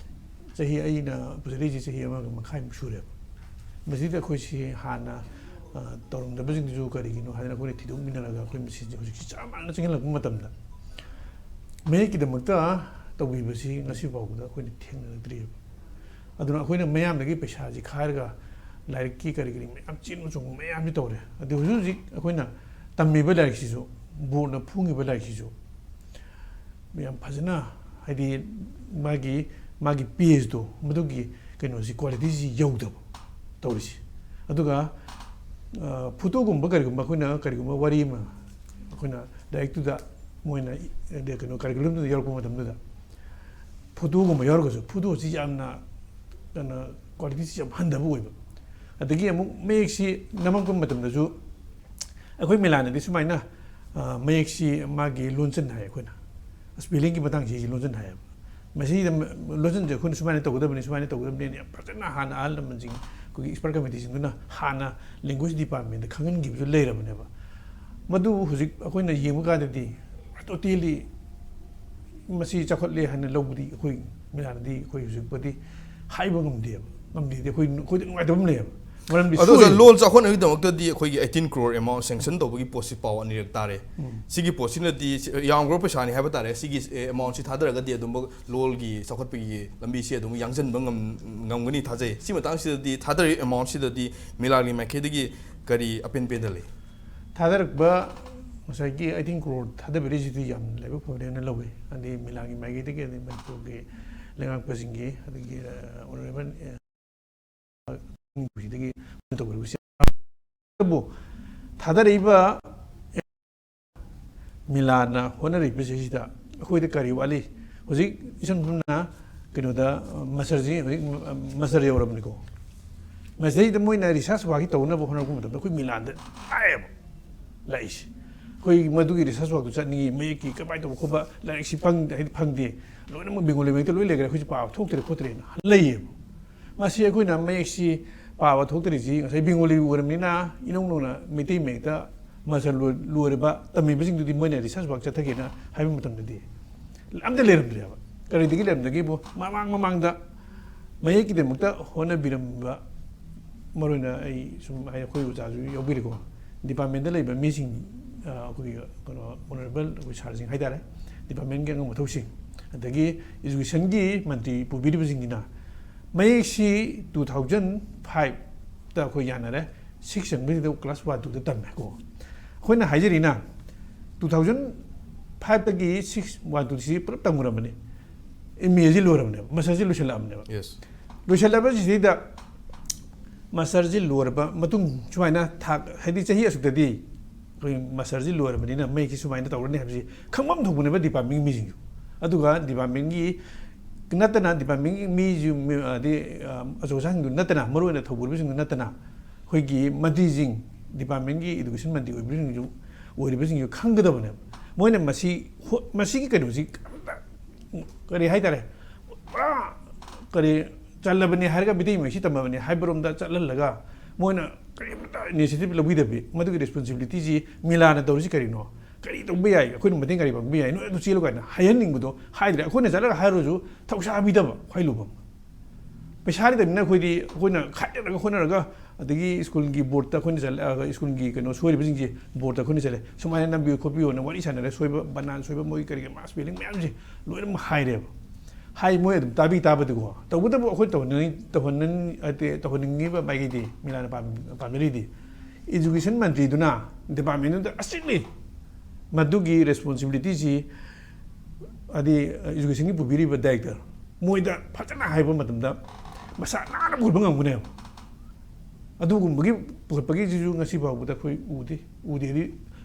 ꯆꯍꯤ, ꯑꯩꯅ ꯄꯨꯖꯔꯛꯏꯁꯤ ꯆꯍꯤ ꯑꯃꯒ ꯃꯈꯥꯏꯃꯨꯛ ꯁꯨꯔꯦꯕ꯫ ꯃꯁꯤꯗ ꯑꯩꯈꯣꯏꯁꯤ ꯍꯥꯟꯅ, ꯑ, ꯇꯧꯔꯝꯗꯕꯁꯤꯡꯗꯨꯁꯨ ꯀꯔꯤꯒꯤꯅꯣ ꯍꯥꯏꯗꯅ ꯑꯩꯈꯣꯏꯅ ꯊꯤꯗꯣꯛꯃꯤꯟꯅꯔꯒ ꯑꯩꯈꯣꯏ ꯃꯁꯤꯁꯦ ꯍꯧꯖꯤꯛꯁꯤ ꯆꯞ ꯃꯥꯟꯅ ꯆꯪꯁꯤꯜꯂꯛꯄ ꯃꯇꯝꯗ ꯃꯌꯦꯛꯀꯤꯗꯃꯛꯇ ꯇꯧꯕꯤꯕꯁꯤ ꯉꯁꯤ ꯐꯥꯎꯕꯗ ꯑꯩꯈꯣꯏꯅ ꯊꯦꯡꯅꯔꯛꯇ꯭ꯔꯤꯑꯕ꯫ ꯑꯗꯨꯅ ꯑꯩꯈꯣꯏꯅ ꯃꯌꯥꯝꯗꯒꯤ ꯄꯩꯁꯥꯁꯤ ꯈꯥꯏꯔꯒ ꯂꯥꯏꯔꯤꯛꯀꯤ ꯀꯔꯤ ꯀꯔꯤ ꯃꯌꯥꯝ ꯆꯦꯟꯕ ꯆꯣꯡꯕ ꯃꯌꯥꯝꯁꯤ ꯇꯧꯔꯦ꯫ ꯑꯗꯨ ꯍꯧꯖꯤꯛ ꯍꯧꯖꯤꯛ ꯑꯩꯈꯣꯏꯅ ꯇꯝꯃꯤꯕ ꯂꯥꯏꯔꯤꯛꯁꯤꯁꯨ, ꯕꯣꯔꯗꯅ ꯐꯣꯡꯉꯤꯕ ꯂꯥꯏꯔꯤꯛꯁꯤꯁꯨ ꯌꯥꯝ ꯐꯖꯅ, ꯍꯥꯏꯗꯤ ꯃꯥꯒꯤ, ꯃꯥꯒꯤ ꯄꯦꯖꯇꯣ, ꯃꯗꯨꯒꯤ ꯀꯩꯅꯣꯁꯤ, ꯀ꯭ꯋꯥꯂꯤꯇꯤꯁꯤ ꯌꯧꯗꯕ ꯇꯧꯔꯤꯁꯤ꯫ ꯑꯗꯨꯒ, ꯑ, ꯐꯣꯇꯣꯒꯨꯝꯕ ꯀꯔꯤꯒꯨꯝꯕ, ꯑꯩꯈꯣꯏꯅ ꯀꯔꯤꯒꯨꯝꯕ ꯋꯥꯔꯤ ꯑꯃ ꯑꯩꯈꯣꯏꯅ ꯂꯥꯏꯔꯤꯛꯇꯨꯗ ꯃꯣꯏꯅ, ꯑ, ꯀꯩꯅꯣ, ꯀꯔꯤꯀꯨꯂꯝꯗꯨꯗ ꯌꯥꯎꯔꯛꯄ ꯃꯇꯝꯗꯨꯗ ꯐꯣꯇꯣꯒꯨꯝꯕ ꯌꯥꯎꯔꯒꯁꯨ ꯐꯣꯇꯣꯁꯤ ꯌꯥꯝꯅ, ꯀꯩꯅꯣ, ꯀ꯭ꯋꯥꯂꯤꯇꯤꯁꯤ ꯌꯥꯝ ꯍꯟꯊꯕ ꯑꯣꯏꯕ꯫ ꯑꯗꯒꯤ ꯑꯃꯨꯛ ꯃꯌꯦꯛꯁꯤ ꯅꯝꯃꯛꯄ ꯃꯇꯝꯗꯁꯨ ꯑꯩꯈꯣꯏ ꯃꯤꯂꯥꯟꯅꯗꯤ ꯁꯨꯃꯥꯏꯅ, ꯑ, ꯃꯌꯦꯛꯁꯤ ꯃꯥꯒꯤ ꯂꯣꯟꯆꯟ ꯍꯥꯏ ꯑꯩꯈꯣꯏꯅ꯫ ꯁ꯭ꯄꯦꯂꯤꯡꯒꯤ ꯃꯇꯥꯡꯁꯤ ꯑꯩꯁꯤ ꯂꯣꯟꯆꯟ ꯍꯥꯏꯌꯦꯕ꯫ ꯃꯁꯤꯗ ꯂꯣꯟꯆꯟꯁꯦ ꯑꯩꯈꯣꯏꯅ ꯁꯨꯃꯥꯏꯅ ꯇꯧꯒꯗꯕꯅꯤ, ꯁꯨꯃꯥꯏꯅ ꯇꯧꯒꯗꯕꯅꯤꯅ ꯌꯥꯝ ꯐꯖꯅ ꯍꯥꯟꯅ ꯑꯍꯜ ꯂꯃꯟꯁꯤꯡ, ꯑꯩꯈꯣꯏꯒꯤ ꯑꯦꯛꯁꯄꯔꯠ ꯀꯃꯤꯇꯤꯁꯤꯡꯗꯨꯅ ꯍꯥꯟꯅ ꯂꯦꯡꯒ꯭ꯋꯦꯖ ꯗꯤꯄꯥꯔꯠꯃꯦꯟꯗ ꯈꯪꯍꯟꯈꯤꯕꯗꯨ ꯂꯩꯔꯕꯅꯦꯕ꯫ ꯃꯗꯨ ꯍꯧꯖꯤꯛ ꯑꯩꯈꯣꯏꯅ ꯌꯦꯡꯕ ꯀꯥꯟꯗꯗꯤ ꯇꯣꯇꯦꯂꯤ ꯃꯁꯤ ꯆꯥꯎꯈꯠꯂꯦ ꯍꯥꯏꯅ ꯂꯧꯕꯗꯤ ꯑꯩꯈꯣꯏ ꯃꯤꯂꯥꯟꯅꯗꯤ ꯑꯩꯈꯣꯏ ꯍꯧꯖꯤꯛꯄꯨꯗꯤ ꯍꯥꯏꯕ ꯉꯝꯗꯦꯕ꯫ ꯉꯝꯗꯦꯗꯤ ꯑꯩꯈꯣꯏ, ꯑꯩꯈꯣꯏꯗ ꯅꯨꯡꯉꯥꯏꯇꯕ ꯑꯃ ꯂꯩꯌꯦꯕ꯫ ꯃꯔꯝꯗꯤ ꯑꯗꯣ ꯑꯣꯖꯥ, ꯁꯣꯏ- ꯂꯣꯜ ꯆꯥꯎꯈꯠꯅꯕꯒꯤꯗꯃꯛꯇꯗꯤ ꯑꯩꯈꯣꯏꯒꯤ eighteen crore amount sanction ꯇꯧꯕꯒꯤ ꯄꯣꯠꯁꯤ ꯄꯥꯎ ꯑꯅꯤꯔꯛ ꯇꯥꯔꯦ꯫ ꯎꯝ꯫ ꯁꯤꯒꯤ ꯄꯣꯠꯁꯤꯅꯗꯤ ꯁꯤ-, ꯌꯥꯝꯈ꯭ꯔꯕ ꯄꯩꯁꯥꯅꯤ ꯍꯥꯏꯕ ꯇꯥꯔꯦ꯫ ꯁꯤꯒꯤ, ꯑꯦ, amount ꯁꯤ ꯊꯥꯗꯔꯒꯗꯤ ꯑꯗꯨꯝ ꯂꯣꯜꯒꯤ ꯆꯥꯎꯈꯠꯄꯒꯤ ꯂꯝꯕꯤꯁꯤ ꯑꯗꯨꯝ ꯌꯥꯡꯁꯤꯟꯕ ꯉꯝ-, ꯉꯝꯒꯅꯤ ꯊꯥꯖꯩ꯫ ꯁꯤ ꯃꯇꯥꯡꯁꯤꯗꯗꯤ ꯊꯥꯗꯔꯤꯕ amount ꯁꯤꯗꯗꯤ ꯃꯤꯂꯥꯟꯒꯤ ꯃꯥꯏꯀꯩꯗꯒꯤ ꯀꯔꯤ ꯑꯄꯦꯟ ꯄꯦꯟꯗ ꯂꯩ? ꯊꯥꯗꯔꯛꯄ ꯉꯁꯥꯏꯒꯤ eighteen crore ꯊꯥꯗꯕꯤꯔꯤꯁꯤꯗꯤ ꯌꯥꯝ ꯂꯥꯏꯕꯛ ꯐꯕꯅꯦꯅ ꯂꯧꯏ꯫ ꯑꯗꯩ ꯃꯤꯂꯥꯟꯒꯤ ꯃꯥꯏꯀꯩꯗꯒꯤ, ꯑꯗꯩ ꯃꯅꯤꯄꯨꯔꯒꯤ ꯂꯩꯉꯥꯛꯄꯁꯤꯡꯒꯤ, ꯑꯗꯒꯤ ꯑꯣꯅꯔꯦꯕꯜ ꯁꯤꯗꯒꯤ ꯇꯧꯔꯤꯕꯁꯤ, ꯑꯗꯨꯕꯨ ꯊꯥꯗꯔꯛꯏꯕ ꯃꯤꯂꯥꯅ ꯍꯣꯠꯅꯔꯤꯕꯁꯤꯗ ꯑꯩꯈꯣꯏꯗ ꯀꯔꯤ ꯋꯥꯠꯂꯤ? ꯍꯧꯖꯤꯛ ꯏꯁꯝ ꯁꯝꯅ ꯀꯩꯅꯣꯗ, ꯃꯁꯔꯁꯤ ꯍꯧꯖꯤꯛ ꯃꯁꯔ ꯌꯧꯔꯕꯅꯤꯀꯣ꯫ ꯃꯁꯤꯗꯩꯗ ꯃꯣꯏꯅ ꯔꯤꯁꯥꯔꯁ ꯋꯥꯔꯛꯀꯤ ꯇꯧꯅꯕ ꯍꯣꯠꯅꯔꯛꯄ ꯃꯇꯝꯗ ꯑꯩꯈꯣꯏ ꯃꯤꯂꯥꯟꯗ ꯂꯥꯛꯑꯦꯕ, ꯂꯥꯛꯏꯁꯦ꯫ ꯑꯩꯈꯣꯏ ꯃꯗꯨꯒꯤ ꯔꯤꯁꯥꯔꯁ ꯋꯥꯔꯛꯇꯨ ꯆꯠꯅꯤꯡꯉꯤ, ꯃꯌꯦꯛꯀꯤ ꯀꯃꯥꯏꯅ ꯇꯧꯕ ꯈꯣꯠꯄ, ꯂꯥꯏꯔꯤꯛꯁꯤ ꯐꯪꯗꯦ, ꯍꯥꯏꯗꯤ ꯐꯪꯗꯦ, ꯂꯣꯏꯅꯃꯛ ꯕꯦꯡꯒꯣꯂꯤ ꯃꯌꯦꯛꯇ ꯂꯣꯏ ꯂꯩꯈ꯭ꯔꯦ, ꯑꯩꯈꯣꯏꯁꯨ ꯄꯥꯕ ꯊꯣꯛꯇ꯭ꯔꯦ ꯈꯣꯠꯇ꯭ꯔꯦꯅ ꯂꯩꯌꯦꯕ꯫ ꯃꯁꯤ ꯑꯩꯈꯣꯏꯅ ꯃꯌꯦꯛꯁꯤ ꯄꯥꯕ ꯊꯣꯛꯇ꯭ꯔꯤꯁꯤ ꯉꯁꯥꯏ ꯕꯦꯡꯒꯣꯂꯤ ꯑꯣꯏꯔꯕꯅꯤꯅ ꯏꯅꯧ ꯅꯧꯅ ꯃꯩꯇꯩ ꯃꯌꯦꯛꯇ ꯃꯥꯁꯇꯔ ꯂꯣꯏ-, ꯂꯣꯏꯔꯕ ꯇꯝꯃꯤꯕꯁꯤꯡꯗꯨꯗꯤ ꯃꯣꯏꯅ ꯔꯤꯁꯔꯁ ꯋꯥꯔꯛ ꯆꯠꯊꯒꯦꯅ ꯍꯥꯏꯕ ꯃꯇꯝꯗꯗꯤ ꯑꯝꯇ ꯂꯩꯔꯝꯗ꯭ꯔꯦꯕ꯫ ꯀꯔꯤꯗꯒꯤ ꯂꯩꯔꯝꯗꯒꯦꯕꯨ, ꯃꯃꯥꯡ ꯃꯃꯥꯡꯗ ꯃꯌꯦꯛꯀꯤꯗꯃꯛꯇ ꯍꯣꯠꯅꯕꯤꯔꯝꯕ, ꯃꯔꯨ ꯑꯣꯏꯅ ꯑꯩ ꯁꯨꯝ ꯍꯥꯏ, ꯑꯩꯈꯣꯏ ꯑꯣꯖꯥꯁꯨ ꯌꯥꯎꯕꯤꯔꯦꯀꯣ, ꯗꯤꯄꯥꯔꯠꯃꯦꯟꯗ ꯂꯩꯕ ꯃꯤꯁꯤꯡ, ꯑ, ꯑꯩꯈꯣꯏꯒꯤ ꯀꯩꯅꯣ ꯑꯣꯅꯔꯦꯕꯜ ꯑꯩꯈꯣꯏ ꯁꯥꯔꯁꯤꯡ ꯍꯥꯏꯇꯥꯔꯦ, ꯗꯤꯄꯥꯔꯠꯃꯦꯟꯒꯤ ꯑꯉꯝ ꯑꯊꯧꯁꯤꯡ, ꯑꯗꯒꯤ ꯏꯖꯨꯀꯦꯁꯟꯒꯤ ꯃꯟꯇ꯭ꯔꯤ ꯄꯨꯕꯤꯔꯤꯕꯁꯤꯡꯁꯤꯅ ꯃꯌꯦꯛꯁꯤ two thousand five ꯇ ꯑꯩꯈꯣꯏ ꯌꯥꯅꯔꯦ, six ꯆꯪꯕꯁꯤꯗ class one two ꯗ ꯇꯝꯃꯦꯀꯣ꯫ ꯑꯩꯈꯣꯏꯅ ꯍꯥꯏꯖꯔꯤꯅ two thousand five ꯇꯒꯤ six one two ꯁꯤ ꯄꯨꯂꯞ ꯇꯝꯈ꯭ꯔꯕꯅꯤ, ꯑꯦꯝ ꯑꯦꯁꯤ ꯂꯣꯏꯔꯕꯅꯦꯕ, ꯃꯥꯁꯇꯔꯁꯤ ꯂꯣꯏꯁꯤꯜꯂꯛꯑꯕꯅꯦꯕ꯫ ꯌꯦꯁ꯫ ꯂꯣꯏꯁꯤꯜꯂꯕꯁꯤꯗꯩꯗ ꯃꯥꯁꯇꯔꯁꯤ ꯂꯣꯏꯔꯕ ꯃꯇꯨꯡ ꯁꯨꯃꯥꯏꯅ ꯊꯥꯛ, ꯍꯥꯏꯗꯤ ꯆꯍꯤ ꯑꯁꯨꯛꯇꯗꯤ ꯑꯩꯈꯣꯏ ꯃꯥꯁꯇꯔꯁꯤ ꯂꯣꯏꯔꯕꯅꯤꯅ ꯃꯌꯦꯛꯁꯤ ꯁꯨꯃꯥꯏꯅ ꯇꯧꯔꯅꯤ ꯍꯥꯏꯕꯁꯤ ꯈꯪꯐꯝ ꯊꯣꯛꯄꯅꯦꯕ ꯗꯤꯄꯥꯔꯠꯃꯦꯟꯒꯤ ꯃꯤꯁꯤꯡꯁꯨ꯫ ꯑꯗꯨꯒ ꯗꯤꯄꯥꯔꯠꯃꯦꯟꯒꯤ ꯅꯠꯇꯅ, ꯗꯤꯄꯥꯔꯠꯃꯦꯟꯒꯤ ꯃꯤꯁꯨ, ꯃꯤ-, ꯑꯗꯩ, ꯑ, ꯑꯆꯧ ꯑꯁꯥꯡꯁꯤꯡꯗꯨ ꯅꯠꯇꯅ, ꯃꯔꯨꯑꯣꯏꯅ ꯊꯧꯄꯨꯔꯤꯕꯁꯤꯡꯗꯨ ꯅꯠꯇꯅ, ꯑꯩꯈꯣꯏꯒꯤ ꯃꯟꯇ꯭ꯔꯤꯁꯤꯡ, ꯗꯤꯄꯥꯔꯠꯃꯦꯟꯒꯤ ꯏꯗꯨꯀꯦꯁꯟ ꯃꯟꯇ꯭ꯔꯤ ꯑꯣꯏꯕꯁꯤꯡꯁꯨ, ꯑꯣꯏꯔꯤꯕꯁꯤꯡꯁꯨ ꯈꯪꯒꯗꯕꯅꯦꯕ꯫ ꯃꯣꯏꯅ ꯃꯁꯤ ꯍꯣ-, ꯃꯁꯤꯒꯤ ꯀꯩꯅꯣꯁꯤ ꯀꯔꯤ ꯍꯥꯏꯇꯥꯔꯦ, ꯄꯨꯔꯥ ꯀꯔꯤ ꯆꯜꯂꯕꯅꯤ ꯍꯥꯏꯔꯒ ꯃꯩꯇꯩ ꯃꯌꯦꯛꯁꯤ ꯇꯝꯃꯕꯅꯤ ꯍꯥꯏꯕꯔꯣꯝꯗ ꯆꯠꯍꯜꯂꯒ ꯃꯣꯏꯅ ꯀꯔꯤꯝꯇ ꯏꯅꯤꯁꯤꯌꯦꯇꯤꯚ ꯂꯧꯕꯤꯗꯕꯤ, ꯃꯗꯨꯒꯤ ꯔꯦꯁꯄꯣꯟꯁꯤꯕꯤꯂꯤꯇꯤꯁꯤ ꯃꯤꯂꯥꯅ ꯇꯧꯔꯤꯁꯤ ꯀꯔꯤꯅꯣ? ꯀꯔꯤ ꯇꯧꯕ ꯌꯥꯏ? ꯑꯩꯈꯣꯏꯅ ꯃꯇꯦꯡ ꯀꯔꯤ ꯄꯥꯡꯕ ꯌꯥꯏ? ꯅꯣꯏ ꯑꯗꯨ ꯆꯦꯜꯂꯨ ꯀꯥꯏꯅ ꯍꯥꯏꯍꯟꯅꯤꯡꯕꯗꯣ ꯍꯥꯏꯗ꯭ꯔꯦ꯫ ꯑꯩꯈꯣꯏꯅ ꯆꯠꯂꯒ ꯍꯥꯏꯔꯨꯔꯁꯨ ꯊꯧꯁꯥꯕꯤꯗꯕ, ꯈ꯭ꯋꯥꯏ ꯂꯨꯕ꯫ ꯄꯩꯁꯥ ꯂꯩꯇꯕꯅꯤꯅ ꯑꯩꯈꯣꯏꯗꯤ, ꯑꯩꯈꯣꯏꯅ ꯈꯥꯏꯗꯔꯒ ꯍꯣꯠꯅꯔꯒ, ꯑꯗꯒꯤ ꯁ꯭ꯀꯨꯜꯒꯤ ꯕꯣꯔꯗꯇ ꯑꯩꯈꯣꯏꯅ ꯆꯠꯂꯦ, ꯑ, ꯁ꯭ꯀꯨꯜꯒꯤ ꯀꯩꯅꯣ ꯁꯣꯏꯔꯤꯕꯁꯤꯡꯁꯦ ꯕꯣꯔꯗꯇ ꯑꯩꯈꯣꯏꯅ ꯆꯠꯂꯦ, ꯁꯨꯃꯥꯏꯅ ꯅꯝꯕꯤꯌꯨ ꯈꯣꯠꯄꯤꯌꯨꯅ ꯋꯥꯔꯤ ꯁꯥꯟꯅꯔꯦ, ꯁꯣꯏꯕ, ꯕꯅꯥꯟ ꯁꯣꯏꯕ, ꯃꯣꯏ ꯀꯔꯤ ꯀꯔꯤ ꯃꯥ ꯁ꯭ꯄꯦꯂꯤꯡ ꯃꯌꯥꯝꯁꯦ ꯂꯣꯏꯅꯃꯛ ꯍꯥꯏꯔꯦꯕ꯫ ꯍꯥꯏ, ꯃꯣꯏ ꯑꯗꯨꯝ ꯇꯥꯕꯤ ꯇꯥꯕꯗꯨꯀꯣ꯫ ꯇꯧꯕꯇꯕꯨ ꯑꯩꯈꯣꯏ ꯇꯧꯍꯟꯅꯤꯡ-, ꯇꯧꯍꯟꯅꯤꯡ-, ꯍꯥꯏꯗꯤ ꯇꯧꯍꯟꯅꯤꯡꯉꯤꯕ ꯃꯥꯏꯀꯩꯗꯤ ꯃꯤꯂꯥꯅ ꯄꯥꯝ-, ꯄꯥꯝꯅꯔꯤꯗꯤ ꯏꯗꯨꯀꯦꯁꯟ ꯃꯟꯇ꯭ꯔꯤꯗꯨꯅ ꯗꯤꯄꯥꯔꯠꯃꯦꯟꯗꯨꯗ ꯑꯁꯤꯛꯂꯤ ꯃꯗꯨꯒꯤ ꯔꯦꯁꯄꯣꯟꯁꯤꯕꯤꯂꯤꯇꯤꯁꯤ, ꯍꯥꯏꯗꯤ ꯏꯗꯨꯀꯦꯁꯟꯒꯤ ꯄꯨꯕꯤꯔꯤꯕ ꯗꯥꯏꯔꯦꯛꯇꯔ ꯃꯣꯏꯗ ꯐꯖꯅ ꯍꯥꯏꯕ ꯃꯇꯝꯗ ꯃꯁꯥ ꯅꯥꯟꯅ ꯄꯨꯈꯠꯄ ꯉꯝꯒꯅꯦꯕ꯫ ꯑꯗꯨꯒꯨꯝꯕꯒꯤ ꯄꯨꯈꯠꯄꯒꯤꯁꯤꯁꯨ ꯉꯁꯤ ꯐꯥꯎꯕꯗ ꯑꯩꯈꯣꯏ ꯎꯗꯦ꯫ ꯎꯗꯦꯗꯤ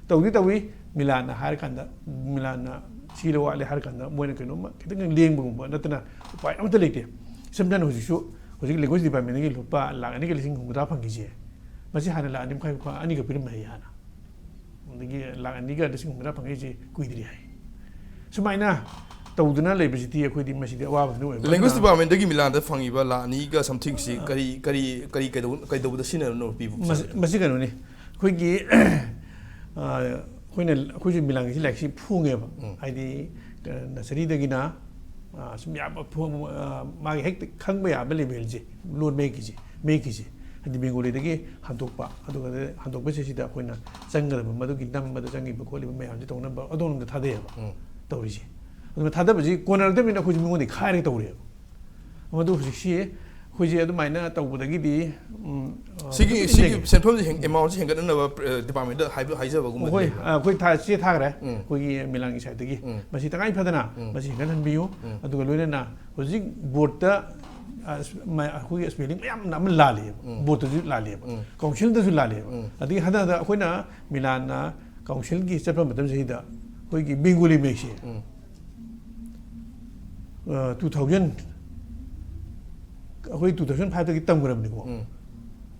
ꯇꯧꯗꯤ ꯇꯧꯏ, ꯃꯤꯂꯥꯟꯅ ꯍꯥꯏꯔꯀꯥꯟꯗ, ꯃꯤꯂꯥꯟꯅ ꯁꯤꯗ ꯋꯥꯠꯂꯦ ꯍꯥꯏꯔꯀꯥꯟꯗ ꯃꯣꯏꯅ ꯀꯩꯅꯣꯝꯃ ꯈꯤꯇꯪ ꯂꯦꯡꯕꯒꯨꯝꯕ ꯅꯠꯇꯅ ꯎꯄꯥꯏ ꯑꯃꯠꯇ ꯂꯩꯇꯦ꯫ ꯏꯁꯝ ꯁꯝꯅ ꯍꯧꯖꯤꯛꯁꯨ, ꯍꯧꯖꯤꯛ language department ꯒꯤ ꯂꯨꯄꯥ ꯂꯥꯛ ꯑꯅꯤꯒ ꯂꯤꯁꯤꯡ ꯍꯨꯝꯐꯨꯇꯔꯥ ꯐꯪꯈꯤꯁꯦ, ꯃꯁꯤ ꯍꯥꯟꯅ ꯂꯥꯛ ꯑꯅꯤ ꯃꯈꯥꯏ, ꯂꯨꯄꯥ ꯑꯅꯤꯒ ꯄꯤꯔꯝꯃꯦ ꯍꯥꯏ ꯍꯥꯟꯅ꯫ ꯑꯗꯒꯤ ꯂꯥꯛ ꯑꯅꯤꯒ ꯂꯤꯁꯤꯡ ꯍꯨꯝꯐꯨꯇꯔꯥ ꯐꯪꯉꯛꯏꯁꯦ ꯀꯨꯏꯗ꯭ꯔꯤ ꯍꯥꯏ꯫ ꯁꯨꯃꯥꯏꯅ ꯇꯧꯗꯨꯅ ꯂꯩꯕꯁꯤꯗꯤ ꯑꯩꯈꯣꯏꯗꯤ ꯃꯁꯤꯗꯤ ꯑꯋꯥꯕ ꯑꯃ ꯑꯣꯏꯕ꯫ Language ꯑꯗꯨꯅ department ꯗꯒꯤ ꯃꯤꯂꯥꯟꯗ ꯐꯪꯉꯤꯕ ꯂꯥꯛ ꯑꯅꯤꯒ something ꯁꯤ ꯀꯔꯤ, ꯀꯔꯤ, ꯀꯔꯤ ꯀꯩꯗꯧ-, ꯀꯩꯗꯧꯕꯗ ꯁꯤꯖꯤꯟꯅꯔꯝꯅꯣ ꯄꯤꯕ ꯃꯁꯤ, ꯄꯩꯁꯥꯁꯦ? ꯃꯁꯤ ꯀꯩꯅꯣꯅꯤ, ꯑꯩꯈꯣꯏꯒꯤ, ꯑ, ꯑꯩꯈꯣꯏꯅ, ꯑꯩꯈꯣꯏꯁꯨ ꯃꯤꯂꯥꯟꯒꯤꯁꯤ ꯂꯥꯏꯔꯤꯛꯁꯤ ꯐꯣꯡꯉꯦꯕ꯫ ꯎꯝ꯫ ꯍꯥꯏꯗꯤ, ꯑ, nursery ꯗꯒꯤꯅ, ꯑ, ꯁꯨꯝ ꯌꯥꯝꯕ ꯐꯣꯡ-, ꯑ, ꯃꯥꯒꯤ ꯍꯦꯛ ꯈꯪꯕ ꯌꯥꯕ level ꯁꯦ, ꯂꯣꯟ ꯃꯌꯦꯛꯀꯤꯁꯦ, ꯃꯌꯦꯛꯀꯤꯁꯦ꯫ ꯍꯥꯏꯗꯤ Bengali ꯗꯒꯤ ꯍꯟꯗꯣꯛꯄ, ꯑꯗꯨꯒ ꯍꯟꯗꯣꯛꯄꯁꯦ ꯁꯤꯗ ꯑꯩꯈꯣꯏꯅ ꯆꯪꯒꯗꯕ, ꯃꯗꯨꯒꯤ ꯅꯝꯕꯗ ꯆꯪꯉꯤꯕ ꯈꯣꯠꯂꯤꯕ ꯃꯌꯥꯝꯁꯦ ꯇꯧꯅꯕ ꯑꯗꯣꯝꯗ ꯊꯥꯗꯩꯑꯕ ꯎꯝ꯫ ꯇꯧꯔꯤꯁꯦ꯫ ꯑꯗꯨꯅ ꯊꯥꯗꯕꯁꯤ ꯀꯣꯟꯅꯔꯛꯇꯕꯅꯤꯅ ꯑꯩꯈꯣꯏꯁꯨ ꯃꯤꯉꯣꯟꯗꯒꯤ ꯈꯥꯏꯔꯒ ꯇꯧꯔꯦꯕ꯫ ꯃꯗꯨ ꯍꯧꯖꯤꯛꯁꯤ ꯑꯩꯈꯣꯏꯁꯦ ꯑꯗꯨꯃꯥꯏꯅ ꯇꯧꯕꯗꯒꯤꯗꯤ, ꯎꯝ, ꯑ, ꯁꯤꯒꯤ, ꯑꯗꯨꯝ ꯁꯤꯒꯤ ꯂꯩꯔꯦ꯫ ꯁꯦꯟꯐꯝꯁꯦ ꯍꯦꯟ-, amount ꯁꯦ ꯍꯦꯟꯒꯠꯅꯅꯕ, ꯑ, department ꯗ ꯍꯥꯏꯕ, ꯍꯥꯏꯖꯕꯒꯨꯝꯕ ꯃꯈꯣꯏ, ꯂꯩꯕ꯭ꯔꯥ? ꯑ, ꯑꯩꯈꯣꯏ ꯊꯥ-, ꯆꯦ ꯊꯥꯈ꯭ꯔꯦ ꯎꯝ꯫ ꯑꯩꯈꯣꯏꯒꯤ ꯃꯤꯂꯥꯟꯒꯤ side ꯇꯒꯤ꯫ ꯎꯝ꯫ ꯃꯁꯤ ꯇꯉꯥꯏ ꯐꯗꯅ ꯎꯝ꯫ ꯃꯁꯤ ꯍꯦꯟꯒꯠꯍꯟꯕꯤꯌꯨ꯫ ꯎꯝ꯫ ꯑꯗꯨꯒ ꯂꯣꯏꯅꯅ ꯍꯧꯖꯤꯛ board ꯇ, ꯑ, ꯃ-, ꯑꯩꯈꯣꯏꯒꯤ spelling ꯃꯌꯥꯝ ꯑꯃ ꯂꯥꯜꯂꯤꯑꯕ꯫ ꯎꯝ꯫ Board ꯇꯁꯨ ꯂꯥꯜꯂꯤꯑꯕ꯫ ꯎꯝ꯫ Council ꯗꯁꯨ ꯂꯥꯜꯂꯤꯑꯕ꯫ ꯎꯝ꯫ ꯑꯗꯒꯤ ꯍꯟꯗꯛ ꯍꯟꯗꯛ ꯑꯩꯈꯣꯏꯅ ꯃꯤꯂꯥꯟꯅ Council ꯒꯤ ꯆꯠꯄ ꯃꯇꯝꯁꯤꯗ ꯑꯩꯈꯣꯏꯒꯤ Bengali ꯃꯌꯦꯛꯁꯦ, ꯎꯝ꯫ ꯑ, two thousand, ꯑꯩꯈꯣꯏ two thousand five ꯇꯒꯤ ꯇꯝꯈ꯭ꯔꯕꯅꯤꯀꯣ꯫ ꯎꯝ꯫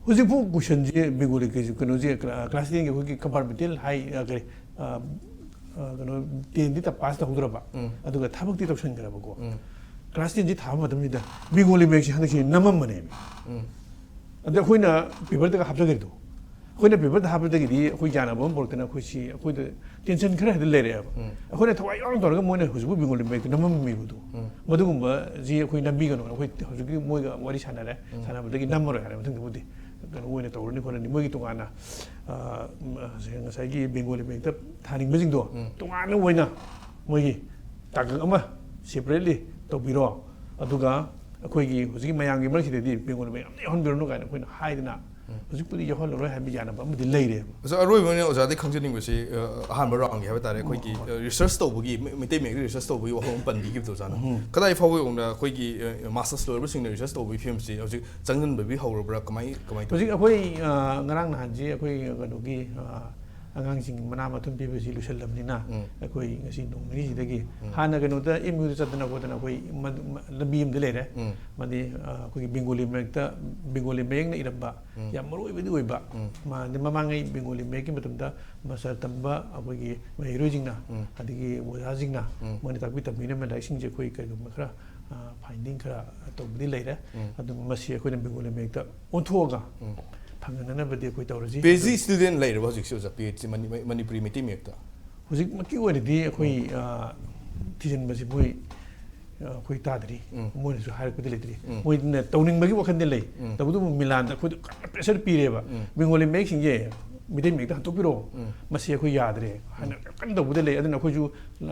ꯍꯧꯖꯤꯛꯐꯥꯎ question ꯁꯦ Bengali ꯀꯩꯁꯨ ꯀꯩꯅꯣꯁꯦ, ꯀ꯭ꯂꯥ-, class ten ꯒꯤ ꯑꯩꯈꯣꯏꯒꯤ compartmental ꯍꯥꯏ, ꯑ, ꯀꯔꯤ, ꯑ, ꯑ, ꯀꯩꯅꯣ, ten ꯗꯤ ꯇ-, pass ꯇꯧꯍꯧꯗ꯭ꯔꯕ, ꯎꯝ꯫ ꯑꯗꯨꯒ ꯊꯕꯛꯇꯤ ꯇꯧꯁꯟꯈ꯭ꯔꯕꯀꯣ꯫ ꯎꯝ꯫ Class ten ꯁꯤ ꯊꯥꯕ ꯃꯇꯝꯁꯤꯗ Bengali ꯃꯌꯦꯛꯁꯦ ꯍꯟꯗꯛꯁꯤ ꯅꯝꯃꯝꯕꯅꯦꯕ꯫ ꯎꯝ꯫ ꯑꯗ ꯑꯩꯈꯣꯏꯅ paper ꯇꯒ ꯍꯥꯞꯆꯈ꯭ꯔꯤꯗꯣ, ꯑꯩꯈꯣꯏꯅ paper ꯇ ꯍꯥꯞꯄꯗꯒꯤꯗꯤ ꯑꯩꯈꯣꯏ ꯌꯥꯅꯕ ꯑꯃ ꯄꯨꯔꯛꯇꯅ ꯑꯩꯈꯣꯏꯁꯤ, ꯑꯩꯈꯣꯏꯗ tension ꯈꯔ ꯍꯦꯛꯇ ꯂꯩꯔꯛꯑꯦꯕ꯫ ꯎꯝ꯫ ꯑꯩꯈꯣꯏꯅ ꯊꯋꯥꯏ ꯌꯥꯎꯅ ꯇꯧꯔꯒ ꯃꯣꯏꯅ ꯍꯧꯖꯤꯛꯐꯥꯎ Bengali ꯃꯌꯦꯛꯇ ꯅꯝꯃꯝꯃꯤꯕꯗꯣ꯫ ꯎꯝ꯫ ꯃꯗꯨꯒꯨꯝꯕꯁꯤ ꯑꯩꯈꯣꯏ ꯅꯝꯕꯤꯒꯅꯨ꯫ ꯑꯩꯈꯣꯏ ꯍꯧꯖꯤꯛꯀꯤ ꯃꯣꯏꯒ ꯋꯥꯔꯤ ꯁꯥꯟꯅꯔꯦ, ꯎꯝ꯫ ꯁꯥꯟꯅꯕꯗꯒꯤ ꯅꯝꯃꯔꯣꯏ ꯍꯥꯏꯔꯦ꯫ ꯃꯊꯪꯗꯕꯨꯗꯤ ꯀꯩꯅꯣ ꯑꯣꯏꯅ ꯇꯧꯔꯅꯤ ꯈꯣꯠꯂꯅꯤ꯫ ꯃꯣꯏꯒꯤ ꯇꯣꯉꯥꯟꯅ, ꯑ, ꯉꯁꯥꯏꯒꯤ Bengali ꯃꯌꯦꯛꯇ ꯊꯥꯅꯤꯡꯕꯁꯤꯡꯗꯣ ꯎꯝ꯫ ꯇꯣꯉꯥꯟꯅ ꯑꯣꯏꯅ ꯃꯣꯏꯒꯤ ꯇꯥꯡꯀꯛ ꯑꯃ separately ꯇꯧꯕꯤꯔꯣ꯫ ꯑꯗꯨꯒ ꯑꯩꯈꯣꯏꯒꯤ ꯍꯧꯖꯤꯛꯀꯤ ꯃꯌꯥꯝꯒꯤ ꯃꯔꯛꯁꯤꯗꯗꯤ Bengali ꯃꯌꯦꯛ ꯑꯝꯇ ꯌꯥꯎꯍꯟꯕꯤꯔꯅꯨ ꯀꯥꯏꯅ ꯑꯩꯈꯣꯏꯅ ꯍꯥꯏꯗꯅ ꯍꯧꯖꯤꯛꯄꯨꯗꯤ ꯌꯥꯎꯍꯜꯂꯔꯣꯏ ꯍꯥꯏꯕ ꯌꯥꯅꯕ ꯑꯃꯗꯤ ꯂꯩꯔꯦꯕ꯫ ꯑꯣꯖꯥ, ꯑꯔꯣꯏꯕ ꯑꯣꯏꯅ ꯑꯣꯖꯥꯗꯒꯤ ꯈꯪꯖꯅꯤꯡꯕꯁꯤ, ꯑ, ꯑꯍꯥꯟꯕ ꯔꯥꯎꯟꯒꯤ ꯍꯥꯏꯕ ꯇꯥꯔꯦ, ꯑꯩꯈꯣꯏꯒꯤ, ꯑ, ꯔꯤꯁꯔꯁ ꯇꯧꯕꯒꯤ, ꯃꯩ- ꯃꯩꯇꯩ ꯃꯌꯦꯛꯇ ꯔꯤꯁꯔꯁ ꯇꯧꯕꯒꯤ ꯋꯥꯐꯝ ꯑꯃ ꯄꯟꯕꯤꯈꯤꯕꯗꯣ ꯑꯣꯖꯥꯅ꯫ ꯀꯗꯥꯏ ꯐꯥꯎꯕ ꯌꯧꯅ ꯑꯩꯈꯣꯏꯒꯤ, ꯑ, ꯃꯥꯁꯇꯔꯁ ꯂꯣꯏꯔꯕꯁꯤꯡꯅ ꯔꯤꯁꯔꯁ ꯇꯧꯕꯒꯤ ꯐꯤꯕꯝꯁꯤ ꯍꯧꯖꯤꯛ ꯆꯪꯁꯤꯟꯕꯒꯤ ꯍꯧꯔꯕ꯭ꯔꯥ? ꯀꯃꯥꯏ- ꯀꯃꯥꯏꯅ ꯇꯧꯏ? ꯍꯧꯖꯤꯛ ꯑꯩꯈꯣꯏ, ꯑ, ꯉꯔꯥꯡ ꯅꯍꯥꯟꯁꯤ ꯑꯩꯈꯣꯏ ꯀꯩꯅꯣꯒꯤ, ꯑ, ꯑꯉꯥꯡꯁꯤꯡ ꯃꯅꯥ ꯃꯊꯨꯝ ꯄꯤꯕꯁꯤ ꯂꯣꯏꯁꯤꯜꯂꯕꯅꯤꯅ, ꯑꯩꯈꯣꯏ ꯉꯁꯤ ꯅꯣꯡ ꯅꯤꯅꯤꯁꯤꯗꯒꯤ ꯍꯥꯟꯅ ꯀꯩꯅꯣꯗ ꯑꯦꯝ ꯌꯨꯗ ꯆꯠꯇꯅ ꯈꯣꯠꯇꯅ ꯑꯩꯈꯣꯏ ꯃ- ꯃ- ꯂꯝꯕꯤ ꯑꯃꯗꯤ ꯂꯩꯔꯦ꯫ ꯑꯃꯗꯤ, ꯑ, ꯑꯩꯈꯣꯏꯒꯤ ꯕꯦꯡꯒꯣꯂꯤ ꯃꯌꯦꯛꯇ, ꯕꯦꯡꯒꯣꯂꯤ ꯃꯌꯦꯛꯅ ꯏꯔꯝꯕ ꯌꯥꯝ ꯃꯔꯨ ꯑꯣꯏꯕꯗꯤ ꯑꯣꯏꯕ꯫ ꯃꯥ- ꯃꯃꯥꯡꯉꯩ ꯕꯦꯡꯒꯣꯂꯤ ꯃꯌꯦꯛꯀꯤ ꯃꯇꯝꯗ ꯃꯥꯁꯇꯔ ꯇꯝꯕ ꯑꯩꯈꯣꯏꯒꯤ ꯃꯍꯩꯔꯣꯏꯁꯤꯡꯅ, ꯑꯗꯒꯤ ꯑꯣꯖꯥꯁꯤꯡꯅ ꯃꯣꯏꯅ ꯇꯥꯛꯄꯤ ꯇꯝꯕꯤꯔꯝꯕ ꯂꯥꯏꯔꯤꯛꯁꯤꯡꯁꯦ ꯑꯩꯈꯣꯏ ꯀꯔꯤꯒꯨꯝꯕ ꯈꯔ, ꯑ, ꯐꯥꯏꯟꯗꯤꯡ ꯈꯔ ꯇꯧꯕꯗꯤ ꯂꯩꯔꯦ꯫ ꯑꯗꯨ ꯃꯁꯤ ꯑꯩꯈꯣꯏꯅ ꯕꯦꯡꯒꯣꯂꯤ ꯃꯌꯦꯛꯇ ꯑꯣꯟꯊꯣꯛꯑꯒ ꯐꯪꯍꯟꯅꯅꯕꯗꯤ ꯑꯩꯈꯣꯏ ꯇꯧꯔꯁꯤ꯫ ꯄꯤ ꯑꯩꯆ ꯗꯤ ꯁ꯭ꯇꯨꯗꯦꯟ ꯂꯩꯔꯕ ꯍꯧꯖꯤꯛꯁꯦ ꯑꯣꯖꯥ, ꯄꯤ ꯑꯩꯆ ꯗꯤ ꯃꯅꯤ- ꯃꯅꯤꯄꯨꯔꯤ ꯃꯩꯇꯩ ꯃꯌꯦꯛꯇ? ꯍꯧꯖꯤꯛꯃꯛꯀꯤ ꯑꯣꯏꯅꯗꯤ ꯑꯩꯈꯣꯏ, ꯑ, ꯊꯤꯖꯤꯟꯕꯁꯤ ꯃꯣꯏ, ꯑ, ꯑꯩꯈꯣꯏ ꯇꯥꯗ꯭ꯔꯤ꯫ ꯃꯣꯏꯅꯁꯨ ꯍꯥꯏꯔꯛꯄꯗꯤ ꯂꯩꯇ꯭ꯔꯤ꯫ ꯃꯣꯏꯅ ꯇꯧꯅꯤꯡꯕꯒꯤ ꯋꯥꯈꯜꯗꯤ ꯂꯩ꯫ ꯇꯧꯕꯇꯕꯨ ꯃꯤꯂꯥꯟꯗ ꯑꯩꯈꯣꯏꯗ ꯀꯟꯅ ꯄ꯭ꯔꯦꯁꯔ ꯄꯤꯔꯦꯕ꯫ ꯕꯦꯡꯒꯣꯂꯤ ꯃꯌꯦꯛꯁꯤꯡꯁꯦ ꯃꯤꯇꯩ ꯃꯌꯦꯛꯇ ꯍꯟꯗꯣꯛꯄꯤꯔꯛꯑꯣ꯫ ꯃꯁꯤ ꯑꯩꯈꯣꯏ ꯌꯥꯗ꯭ꯔꯦ ꯍꯥꯏꯅ ꯌꯥꯝ ꯀꯟꯅ ꯇꯧꯕꯗ ꯂꯩ꯫ ꯑꯗꯨꯅ ꯑꯩꯈꯣꯏꯁꯨ,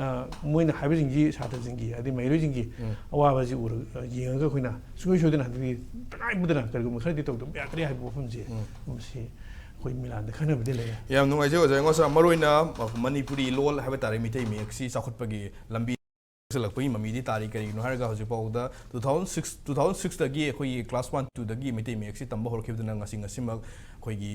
ꯑ, ꯃꯣꯏꯅ ꯍꯥꯏꯕꯁꯤꯡꯁꯤ ꯁꯥꯇ꯭ꯔꯁꯤꯡꯒꯤ, ꯑꯗꯩ ꯃꯍꯩꯔꯣꯏꯁꯤꯡꯒꯤ ꯑꯋꯥꯕꯁꯤ ꯎꯔ-, ꯌꯦꯡꯉꯒ ꯑꯩꯈꯣꯏꯅ ꯁꯨꯡꯁꯣꯏ ꯁꯣꯏꯗꯅ ꯍꯟꯗꯛꯇꯤ ꯇꯉꯥꯏ ꯐꯗꯅ ꯀꯔꯤꯒꯨꯝꯕ ꯈꯔꯗꯤ ꯇꯧꯗꯕ ꯌꯥꯗ꯭ꯔꯦ ꯍꯥꯏꯕ ꯋꯥꯐꯝꯁꯦ ꯃꯁꯤ ꯑꯩꯈꯣꯏ ꯃꯤꯂꯥꯟꯗ ꯈꯟꯅꯕꯗꯤ ꯂꯩꯔꯦ꯫ ꯌꯥꯝ ꯅꯨꯡꯉꯥꯏꯖꯩ ꯑꯣꯖꯥ꯫ ꯑꯩꯉꯣꯟꯗ ꯃꯔꯨꯑꯣꯏꯅ ꯃꯅꯤꯄꯨꯔꯤ ꯂꯣꯜ ꯍꯥꯏꯕ ꯇꯥꯔꯦ, ꯃꯤꯇꯩ ꯃꯌꯦꯛꯁꯤ ꯆꯥꯎꯈꯠꯄꯒꯤ ꯂꯝꯕꯤ ꯆꯠꯂꯛꯄꯒꯤ ꯃꯃꯤꯗꯤ ꯇꯥꯔꯤ꯫ ꯀꯔꯤꯒꯤꯅꯣ ꯍꯥꯏꯔꯒ ꯍꯧꯖꯤꯛ ꯐꯥꯎꯕꯗ two thousand six, two thousand sixꯇꯒꯤ ꯑꯩꯈꯣꯏꯒꯤ class one twoꯗꯒꯤ ꯃꯩꯇꯩ ꯃꯌꯦꯛꯁꯤ ꯇꯝꯕ ꯍꯧꯔꯛꯈꯤꯕꯗꯨꯅ ꯉꯁꯤ ꯉꯁꯤꯃꯛ ꯑꯩꯈꯣꯏꯒꯤ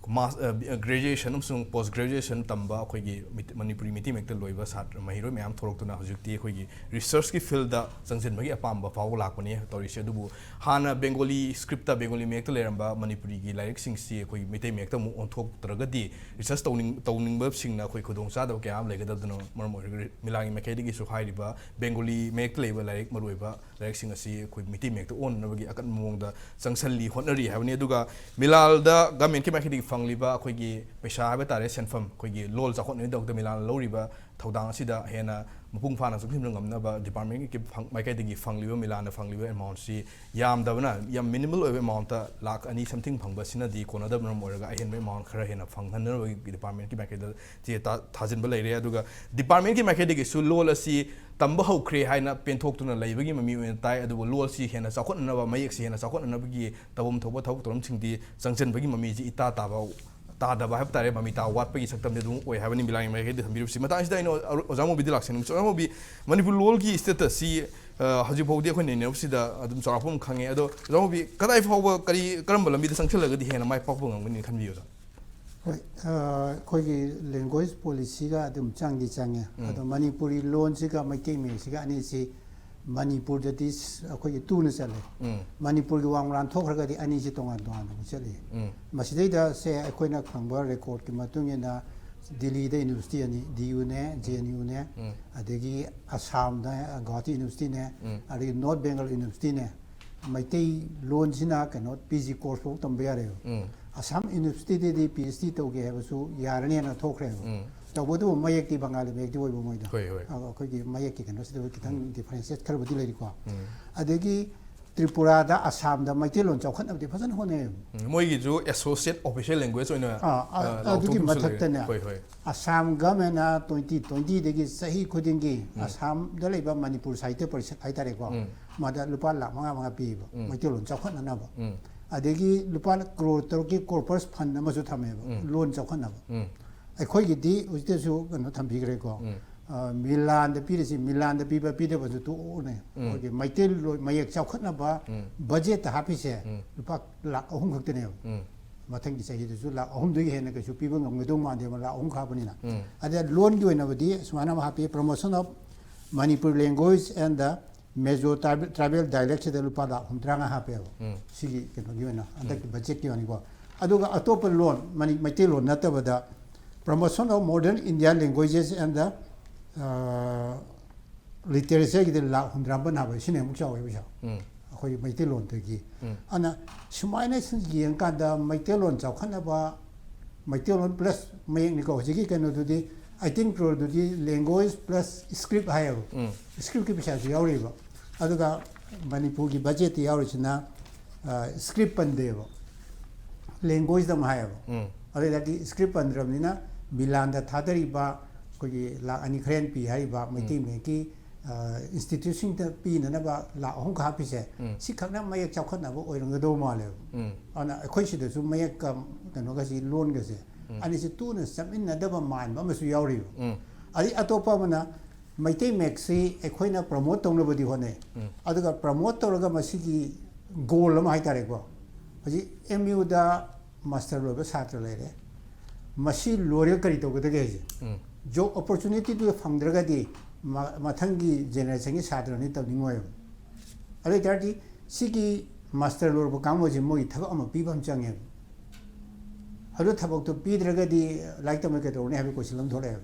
ꯃꯥꯁ-, ꯑ, ꯒ꯭ꯔꯦꯖꯨꯑꯦꯁꯟ ꯑꯃꯁꯨꯡ ꯄꯣꯁ ꯒ꯭ꯔꯦꯖꯨꯑꯦꯁꯟ ꯇꯝꯕ ꯑꯩꯈꯣꯏꯒꯤ ꯃꯤꯇ-, ꯃꯅꯤꯄꯨꯔꯤ ꯃꯩꯇꯩ ꯃꯌꯦꯛꯇ ꯂꯣꯏꯕ ꯁꯥꯇ꯭ꯔ ꯃꯍꯩꯔꯣꯏ ꯃꯌꯥꯝ ꯊꯣꯛꯂꯛꯇꯨꯅ ꯍꯧꯖꯤꯛꯇꯤ ꯑꯩꯈꯣꯏꯒꯤ ꯔꯤꯁꯔꯁꯀꯤ ꯐꯤꯜꯗ ꯆꯪꯁꯤꯟꯕꯒꯤ ꯑꯄꯥꯝꯕ ꯐꯥꯎꯕ ꯂꯥꯛꯄꯅꯤ ꯇꯧꯔꯤꯁꯦ꯫ ꯑꯗꯨꯕꯨ ꯍꯥꯟꯅ ꯕꯦꯡꯒꯣꯂꯤ ꯁ꯭ꯀ꯭ꯔꯤꯞꯇ, ꯕꯦꯡꯒꯣꯂꯤ ꯃꯌꯦꯛꯇ ꯂꯩꯔꯝꯕ ꯃꯅꯤꯄꯨꯔꯤꯒꯤ ꯂꯥꯏꯔꯤꯛꯁꯤꯡꯁꯤ ꯑꯩꯈꯣꯏ ꯃꯩꯇꯩ ꯃꯌꯦꯛꯇ ꯑꯃꯨꯛ ꯑꯣꯟꯊꯣꯛꯇ꯭ꯔꯒꯗꯤ ꯔꯤꯁꯔꯁ ꯇꯧꯅꯤꯡ-, ꯇꯧꯅꯤꯡꯕꯁꯤꯡꯅ ꯑꯩꯈꯣꯏ ꯈꯨꯗꯣꯡꯆꯥꯗꯕ ꯀꯌꯥ ꯑꯃ ꯂꯩꯒꯗꯕꯗꯨꯅ ꯃꯔꯝ ꯑꯣꯏꯔꯒ ꯃꯤꯂꯥꯟꯒꯤ ꯃꯥꯏꯀꯩꯗꯒꯤꯁꯨ ꯍꯥꯏꯔꯤꯕ ꯕꯦꯡꯒꯣꯂꯤ ꯃꯌꯦꯛꯇ ꯂꯩꯕ ꯂꯥꯏꯔꯤꯛ, ꯃꯔꯨꯑꯣꯏꯕ ꯂꯥꯏꯔꯤꯛꯁꯤꯡ ꯑꯁꯤ ꯑꯩꯈꯣꯏ ꯃꯩꯇꯩ ꯃꯌꯦꯛꯇ ꯑꯣꯟꯅꯕꯒꯤ ꯑꯀꯟꯕ ꯃꯑꯣꯡꯗ ꯆꯪꯁꯜꯂꯤ, ꯍꯣꯠꯅꯔꯤ ꯍꯥꯏꯕꯅꯤ꯫ ꯑꯗꯨꯒ ꯃꯤꯂꯥꯟꯗ ꯒꯃꯦꯟꯀꯤ ꯃꯥꯏꯀꯩꯗꯒꯤ ꯐꯪꯂꯤꯕ ꯑꯩꯈꯣꯏꯒꯤ ꯄꯩꯁꯥ ꯍꯥꯏꯕ ꯇꯥꯔꯦ, ꯁꯦꯟꯐꯝ, ꯑꯩꯈꯣꯏꯒꯤ ꯂꯣꯜ ꯆꯥꯎꯈꯠꯅꯕꯒꯤꯗꯕꯛꯇ ꯃꯤꯂꯥꯟꯅ ꯂꯧꯔꯤꯕ ꯊꯧꯗꯥꯡ ꯑꯁꯤꯗ ꯍꯦꯟꯅ ꯃꯄꯨꯡ ꯐꯥꯅ ꯆꯪꯁꯤꯟꯕ ꯉꯝꯅꯕ ꯗꯤꯄꯥꯔꯠꯃꯦꯟꯒꯤ ꯐꯪ-, ꯃꯥꯏꯀꯩꯗꯒꯤ ꯐꯪꯂꯤꯕ, ꯃꯤꯂꯥꯟꯅ ꯐꯪꯂꯤꯕ ꯑꯦꯃꯥꯎꯟꯁꯤ ꯌꯥꯝꯗꯕꯅ, ꯌꯥꯝ ꯃꯤꯅꯤꯃꯜ ꯑꯣꯏꯕ ꯑꯦꯃꯥꯎꯟꯇ ꯂꯥꯛ ꯑꯅꯤ ꯁꯝꯊꯤꯡ ꯐꯪꯕ ꯑꯁꯤꯅꯗꯤ ꯀꯣꯟꯅꯗꯕ ꯃꯔꯝ ꯑꯣꯏꯔꯒ ꯑꯍꯦꯟꯕ ꯑꯦꯃꯥꯎꯟ ꯈꯔ ꯍꯦꯟꯅ ꯐꯪꯍꯟꯅꯕꯒꯤ ꯗꯤꯄꯥꯔꯠꯃꯦꯟꯒꯤ ꯃꯥꯏꯀꯩꯗ ꯆꯦ ꯊꯥ-, ꯊꯥꯖꯤꯟꯕ ꯂꯩꯔꯦ꯫ ꯑꯗꯨꯒ ꯗꯤꯄꯥꯔꯠꯃꯦꯟꯒꯤ ꯃꯥꯏꯀꯩꯗꯒꯤꯁꯨ ꯂꯣꯜ ꯑꯁꯤ ꯇꯝꯕ ꯍꯧꯈ꯭ꯔꯦ ꯍꯥꯏꯅ ꯄꯦꯟꯊꯣꯛꯇꯨꯅ ꯂꯩꯕꯒꯤ ꯃꯃꯤ ꯑꯣꯏꯅ ꯇꯥꯏ꯫ ꯑꯗꯨꯕꯨ ꯂꯣꯜꯁꯤ ꯍꯦꯟꯅ ꯆꯥꯎꯈꯠꯅꯅꯕ, ꯃꯌꯦꯛꯁꯤ ꯍꯦꯟꯅ ꯆꯥꯎꯈꯠꯅꯅꯕꯒꯤ ꯇꯧꯐꯝ ꯊꯣꯛꯄ ꯊꯕꯛ ꯊꯧꯔꯝꯁꯤꯡꯗꯤ ꯆꯪꯁꯤꯟꯕꯒꯤ ꯃꯃꯤꯁꯤ ꯏꯇꯥ ꯇꯥꯕ, ꯇꯥꯗꯕ ꯍꯥꯏꯕ ꯇꯥꯔꯦ, ꯃꯃꯤ ꯇꯥ ꯋꯥꯠꯄꯒꯤ ꯁꯛꯇꯝꯗꯤ ꯑꯗꯨꯝ ꯑꯣꯏ ꯍꯥꯏꯕꯅꯤ ꯃꯤꯂꯥꯡꯒꯤ ꯃꯥꯏꯀꯩꯗꯒꯤ ꯊꯝꯕꯤꯔꯤꯕꯁꯤ꯫ ꯃꯇꯥꯡꯁꯤꯗ ꯑꯩꯅ ꯑꯣꯖꯥ ꯃꯣꯕꯤꯗ ꯂꯥꯛꯆꯅꯤꯡꯕꯁꯤ, ꯑꯣꯖꯥ ꯃꯣꯕꯤ, ꯃꯅꯤꯄꯨꯔ ꯂꯣꯜꯒꯤ status ꯁꯤ, ꯑ, ꯍꯧꯖꯤꯛ ꯐꯥꯎꯗꯤ ꯑꯩꯈꯣꯏ ꯅꯩꯅꯕꯁꯤꯗ ꯑꯗꯨꯝ ꯆꯥꯎꯔꯥꯛꯄ ꯑꯃ ꯈꯪꯉꯦ꯫ ꯑꯗꯣ ꯑꯣꯖꯥ ꯃꯣꯕꯤ, ꯀꯗꯥꯏ ꯐꯥꯎꯕ, ꯀꯔꯤ, ꯀꯔꯝꯕ ꯂꯝꯕꯤꯗ ꯆꯪꯁꯤꯜꯂꯒꯗꯤ ꯍꯦꯟꯅ ꯃꯥꯏ ꯄꯥꯛꯄ ꯉꯝꯒꯅꯤ ꯈꯟꯕꯤꯌꯨ, ꯑꯣꯖꯥ? ꯍꯣꯏ, ꯑ, ꯑꯩꯈꯣꯏꯒꯤ language policy ꯒ ꯑꯗꯨꯝ ꯆꯪꯗꯤ ꯆꯪꯉꯦ꯫ ꯎꯝ꯫ ꯑꯗꯣ ꯃꯅꯤꯄꯨꯔꯤ ꯂꯣꯟꯁꯤꯒ ꯃꯩꯇꯩ ꯃꯌꯦꯛꯁꯤꯒ ꯑꯅꯤꯁꯤ ꯃꯅꯤꯄꯨꯔꯗꯗꯤ ꯁ-, ꯑꯩꯈꯣꯏꯒꯤ ꯇꯨꯅ ꯆꯠꯂꯦ꯫ ꯎꯝ꯫ ꯃꯅꯤꯄꯨꯔꯒꯤ ꯋꯥꯡꯃ ꯂꯥꯟ ꯊꯣꯛꯈ꯭ꯔꯒꯗꯤ ꯑꯅꯤꯁꯤ ꯇꯣꯉꯥꯟ ꯇꯣꯉꯥꯟꯅ ꯑꯃꯨꯛ ꯆꯠꯂꯤ꯫ ꯎꯝ꯫ ꯃꯁꯤꯗꯩꯗ ꯁꯦ ꯑꯩꯈꯣꯏꯅ ꯈꯪꯕ record ꯀꯤ ꯃꯇꯨꯡ ꯏꯟꯅ ꯗꯤꯜꯂꯤꯗ university ꯑꯅꯤ, D U ꯅꯦ, J N U ꯅꯦ, ꯎꯝ꯫ ꯑꯗꯒꯤ ꯑꯁꯥꯝꯗ ꯒꯨꯋꯥꯍꯥꯇꯤ university ꯅꯦ, ꯎꯝ꯫ ꯑꯗꯒꯤ North Bengal university ꯅꯦ, ꯃꯩꯇꯩ ꯂꯣꯟꯁꯤꯅ ꯀꯩꯅꯣ P G course ꯐꯥꯎ ꯇꯝꯕ ꯌꯥꯔꯦꯕ꯫ ꯎꯝ꯫ ꯑꯁꯥꯝ university ꯗꯗꯤ P H D ꯇꯧꯒꯦ ꯍꯥꯏꯕꯁꯨ ꯌꯥꯔꯅꯦꯅ ꯊꯣꯛꯈ꯭ꯔꯦꯕ꯫ ꯎꯝ꯫ ꯇꯧꯕꯇꯕꯨ ꯃꯌꯦꯛꯇꯤ ꯕꯪꯒꯥꯂꯤ ꯃꯌꯦꯛꯇꯤ ꯑꯣꯏꯕ ꯃꯣꯏꯗꯣ꯫ ꯍꯣꯏ, ꯍꯣꯏ꯫ ꯑꯗꯣ ꯑꯩꯈꯣꯏꯒꯤ ꯃꯌꯦꯛꯀꯤ ꯀꯩꯅꯣꯁꯤꯗ ꯈꯤꯇꯪ differentiate ꯈꯔꯕꯨꯗꯤ ꯂꯩꯔꯤꯀꯣ꯫ ꯎꯝ꯫ ꯑꯗꯒꯤ ꯇ꯭ꯔꯤꯄꯨꯔꯥꯗ, ꯑꯁꯥꯝꯗ ꯃꯩꯇꯩꯂꯣꯟ ꯆꯥꯎꯈꯠꯅꯕꯗꯤ ꯐꯖꯅ ꯍꯣꯠꯅꯩꯌꯦꯕ꯫ ꯎꯝ, ꯃꯣꯏꯒꯤꯁꯨ associate official language ꯑꯣꯏꯅ, ꯑꯥ, ꯑ-, ꯑ, ꯑꯗꯨꯒꯤ ꯂꯥꯎꯊꯣꯛꯐꯝꯁꯨ ꯂꯩꯔꯦ꯫ ꯃꯊꯛꯇꯅꯦ, ꯍꯣꯏ, ꯍꯣꯏ꯫ ꯑꯁꯥꯝ government ꯅ twenty twenty ꯗꯒꯤ ꯆꯍꯤ ꯈꯨꯗꯤꯡꯒꯤ ꯎꯝ꯫ ꯑꯁꯥꯝꯗ ꯂꯩꯕ ꯃꯅꯤꯄꯨꯔ ꯁꯥꯍꯤꯇ꯭ꯌ ꯄꯔꯤꯁꯠ ꯍꯥꯏꯇꯥꯔꯦꯀꯣ, ꯎꯝ꯫ ꯃꯥꯗ ꯂꯨꯄꯥ ꯂꯥꯈ ꯃꯉꯥ ꯃꯉꯥ ꯄꯤꯌꯦꯕ, ꯎꯝ꯫ ꯃꯩꯇꯩꯂꯣꯟ ꯆꯥꯎꯈꯠꯅꯅꯕ꯫ ꯎꯝ꯫ ꯑꯗꯒꯤ ꯂꯨꯄꯥ ꯀ꯭ꯔꯣꯔ ꯇꯔꯨꯛꯀꯤ corpus fund ꯑꯃꯁꯨ ꯊꯝꯃꯦꯕ, ꯎꯝ꯫ ꯂꯣꯟ ꯆꯥꯎꯈꯠꯅꯕ꯫ ꯎꯝ꯫ ꯑꯩꯈꯣꯏꯒꯤꯗꯤ ꯍꯧꯖꯤꯛꯇꯁꯨ ꯀꯩꯅꯣ ꯊꯝꯕꯤꯈ꯭ꯔꯦꯀꯣ꯫ ꯎꯝ꯫ ꯑ, ꯃꯤꯂꯥꯟꯗ ꯄꯤꯔꯤꯁꯤ, ꯃꯤꯂꯥꯟꯗ ꯄꯤꯕ ꯄꯤꯗꯕꯁꯨ ꯇꯣꯛꯑꯣꯅꯦ꯫ ꯎꯝ꯫ ꯑꯩꯈꯣꯏꯒꯤ ꯃꯩꯇꯩ ꯂꯣꯟ ꯃꯌꯦꯛ ꯆꯥꯎꯈꯠꯅꯕ ꯎꯝ꯫ budget ꯇ ꯍꯥꯞꯄꯤꯁꯦ ꯎꯝ꯫ ꯂꯨꯄꯥ ꯂꯥꯈ ꯑꯍꯨꯝ ꯈꯛꯇꯅꯦꯕ꯫ ꯎꯝ꯫ ꯃꯊꯪꯒꯤ ꯆꯍꯤꯗꯁꯨ ꯂꯥꯈ ꯑꯍꯨꯝꯗꯒꯤ ꯍꯦꯟꯅ ꯀꯩꯁꯨ ꯄꯤꯕ ꯉꯝꯒꯗꯧ ꯃꯥꯟꯗꯦꯕ, ꯂꯥꯈ ꯑꯍꯨꯝ ꯈꯥꯕꯅꯤꯅ꯫ ꯎꯝ꯫ ꯑꯗ ꯂꯣꯟꯒꯤ ꯑꯣꯏꯅꯕꯗꯤ ꯁꯨꯃꯥꯏꯅ ꯑꯃ ꯍꯥꯞꯄꯤ, promotion of Manipuri language and the Mizo tribal, tribal dialect ꯁꯤꯗ ꯂꯨꯄꯥ ꯂꯥꯈ ꯍꯨꯝꯗ꯭ꯔꯥ ꯃꯉꯥ ꯍꯥꯞꯄꯦꯕ꯫ ꯎꯝ꯫ ꯁꯤꯒꯤ ꯀꯩꯅꯣꯒꯤ ꯑꯣꯏꯅ, ꯍꯟꯗꯛꯀꯤ budget ꯀꯤ ꯑꯣꯏꯅꯀꯣ꯫ ꯑꯗꯨꯒ ꯑꯇꯣꯞꯄ ꯂꯣꯟ, ꯃꯅꯤ-, ꯃꯩꯇꯩꯂꯣꯟ ꯅꯠꯇꯕꯗ promotion of modern Indian languages and the, ꯑ, literature ꯒꯤꯗꯤ ꯂꯥꯈ ꯍꯨꯝꯗ꯭ꯔꯥ ꯃꯥꯄꯟ ꯍꯥꯞꯄꯦ, ꯁꯤꯅ ꯑꯃꯨꯛ ꯆꯥꯎꯋꯦ ꯄꯩꯁꯥ꯫ ꯎꯝ꯫ ꯑꯩꯈꯣꯏꯒꯤ ꯃꯩꯇꯩꯂꯣꯟꯗꯒꯤ꯫ ꯎꯝ꯫ ꯑꯗꯨꯅ ꯁꯨꯃꯥꯏꯅ ꯁꯨꯝ ꯌꯦꯡꯀꯥꯟꯗ ꯃꯩꯇꯩꯂꯣꯟ ꯆꯥꯎꯈꯠꯅꯕ, ꯃꯩꯇꯩꯂꯣꯟ plus ꯃꯌꯦꯛꯅꯤꯀꯣ, ꯍꯧꯖꯤꯛꯀꯤ ꯀꯩꯅꯣꯗꯨꯗꯤ eighteen crore ꯗꯨꯗꯤ language plus script ꯍꯥꯏꯌꯦꯕ꯫ ꯎꯝ꯫ Script ꯀꯤ ꯄꯩꯁꯥꯁꯨ ꯌꯥꯎꯔꯤꯕ꯫ ꯑꯗꯨꯒ ꯃꯅꯤꯄꯨꯔꯒꯤ budget ꯇ ꯌꯥꯎꯔꯤꯁꯤꯅ, ꯑ, script ꯄꯟꯗꯦꯕ, language ꯗꯪ ꯍꯥꯏꯌꯦꯕ꯫ ꯎꯝ꯫ ꯑꯗꯨꯗꯒꯤ script ꯄꯟꯗ꯭ꯔꯕꯅꯤꯅ ꯃꯤꯂꯥꯟꯗ ꯊꯥꯗꯔꯤꯕ ꯑꯩꯈꯣꯏꯒꯤ ꯂꯥꯈ ꯑꯅꯤ ꯈꯔ ꯍꯦꯟꯅ ꯄꯤ ꯍꯥꯏꯔꯤꯕ ꯃꯩꯇꯩ ꯎꯝ꯫ ꯃꯌꯦꯛꯀꯤ ꯏꯟꯁꯇꯤꯇ꯭ꯌꯨꯠꯁꯤꯡꯗ ꯄꯤꯅꯅꯕ ꯂꯥꯛ ꯑꯍꯨꯝ ꯈꯛ ꯍꯥꯞꯄꯤꯁꯦ, ꯎꯝ. ꯁꯤ ꯈꯛꯅ ꯃꯌꯦꯛ ꯆꯥꯎꯈꯠꯅꯕ ꯑꯣꯏꯔꯝꯒꯗꯧꯕ ꯃꯥꯜꯂꯦꯕ꯫ ꯎꯝ. ꯑꯗꯨꯅ ꯑꯩꯈꯣꯏ ꯁꯤꯗꯁꯨ ꯃꯌꯦꯛꯀ ꯀꯩꯅꯣꯒꯁꯤ, ꯂꯣꯟꯒꯁꯦ ꯎꯝ. ꯑꯅꯤꯁꯤ ꯇꯨꯅ ꯆꯠꯃꯤꯟꯅꯗꯕ ꯃꯥꯟꯕ ꯑꯃꯁꯨ ꯌꯥꯎꯔꯤꯕ꯫ ꯎꯝ. ꯑꯗꯩ ꯑꯇꯣꯞꯄ ꯑꯃꯅ ꯃꯩꯇꯩ ꯃꯌꯦꯛꯁꯤ ꯑꯩꯈꯣꯏꯅ ꯄ꯭ꯔꯃꯣꯠ ꯇꯧꯅꯕꯗꯤ ꯍꯣꯠꯅꯩ꯫ ꯎꯝ. ꯑꯗꯨꯒ ꯄ꯭ꯔꯃꯣꯠ ꯇꯧꯔꯒ ꯃꯁꯤꯒꯤ ꯒꯣꯜ ꯑꯃ ꯍꯥꯏꯇꯥꯔꯦꯀꯣ, ꯍꯧꯖꯤꯛ ꯑꯦꯝ ꯌꯨꯗ ꯃꯥꯁꯇꯔ ꯂꯣꯏꯕ ꯁꯥꯇ꯭ꯔ ꯂꯩꯔꯦ, ꯃꯁꯤ ꯂꯣꯏꯔꯒ ꯀꯔꯤ ꯇꯧꯒꯗꯒꯦ ꯍꯥꯏꯁꯦ꯫ ꯎꯝ. ꯖꯣꯕ ꯑꯣꯄꯣꯔꯆꯨꯅꯤꯇꯤꯗꯨ ꯐꯪꯗ꯭ꯔꯒꯗꯤ ꯃ- ꯃꯊꯪꯒꯤ ꯖꯦꯅꯦꯔꯦꯁꯟꯒꯤ ꯁꯥꯇ꯭ꯔꯅꯤ ꯇꯧꯅꯤꯡꯉꯣꯏꯕ꯫ ꯑꯗꯨ ꯑꯣꯏꯇꯥꯔꯗꯤ ꯁꯤꯒꯤ ꯃꯥꯁꯇꯔ ꯂꯣꯏꯔꯛꯄ ꯀꯥꯡꯕꯨꯁꯦ ꯃꯣꯏꯒꯤ ꯊꯕꯛ ꯑꯃ ꯄꯤꯕ ꯑꯃ ꯆꯪꯉꯦꯕ꯫ ꯑꯗꯨ ꯊꯕꯛꯇꯣ ꯄꯤꯗ꯭ꯔꯒꯗꯤ ꯂꯥꯏꯔꯤꯛ ꯇꯝꯕ ꯀꯩꯗꯧꯔꯅꯤ ꯍꯥꯏꯕꯒꯤ ꯀꯣꯏꯁꯟ ꯑꯃ ꯊꯣꯛꯂꯛꯑꯦꯕ꯫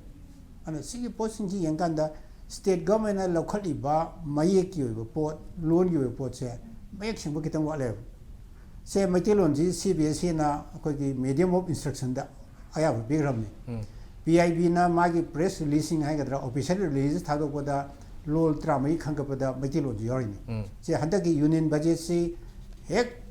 ꯑꯗꯨꯅ ꯁꯤꯒꯤ ꯄꯣꯠꯁꯤꯡꯁꯤ ꯌꯦꯡꯀꯥꯟꯗ ꯁ꯭ꯇꯦꯠ ꯒꯚꯔꯟꯃꯦꯟꯅ ꯂꯧꯈꯠꯂꯤꯕ ꯃꯌꯦꯛꯀꯤ ꯑꯣꯏꯕ ꯄꯣꯠ, ꯂꯣꯟꯒꯤ ꯑꯣꯏꯕ ꯄꯣꯠꯁꯦ ꯃꯌꯦꯛ ꯁꯦꯡꯕ ꯈꯤꯇꯪ ꯋꯥꯠꯂꯦꯕ꯫ ꯁꯦ ꯃꯩꯇꯩꯂꯣꯟꯁꯤ ꯁꯤ ꯕꯤ ꯑꯦꯁ ꯏꯅ ꯑꯩꯈꯣꯏꯒꯤ medium of instructionꯗ ꯑꯌꯥꯕ ꯄꯤꯈ꯭ꯔꯕꯅꯤ꯫ ꯎꯝ. ꯄꯤ ꯑꯥꯏ ꯕꯤꯅ ꯃꯥꯒꯤ ꯄ꯭ꯔꯦꯁ ꯔꯤꯂꯤꯖꯁꯤꯡ ꯍꯥꯏꯒꯗ꯭ꯔꯥ, ꯑꯣꯐꯤꯁꯤꯌꯦꯜ ꯔꯤꯂꯤꯖ ꯊꯥꯗꯣꯛꯄꯗ ꯂꯣꯜ ꯇꯔꯥꯃꯔꯤ ꯈꯟꯒꯠꯄꯗ ꯃꯩꯇꯩꯂꯣꯟꯁꯨ ꯌꯥꯎꯔꯤꯅꯤ꯫ ꯎꯝ. ꯁꯦ ꯍꯟꯗꯛꯀꯤ ꯌꯨꯅꯤꯌꯟ ꯕꯖꯦꯠꯁꯤ ꯍꯦꯛ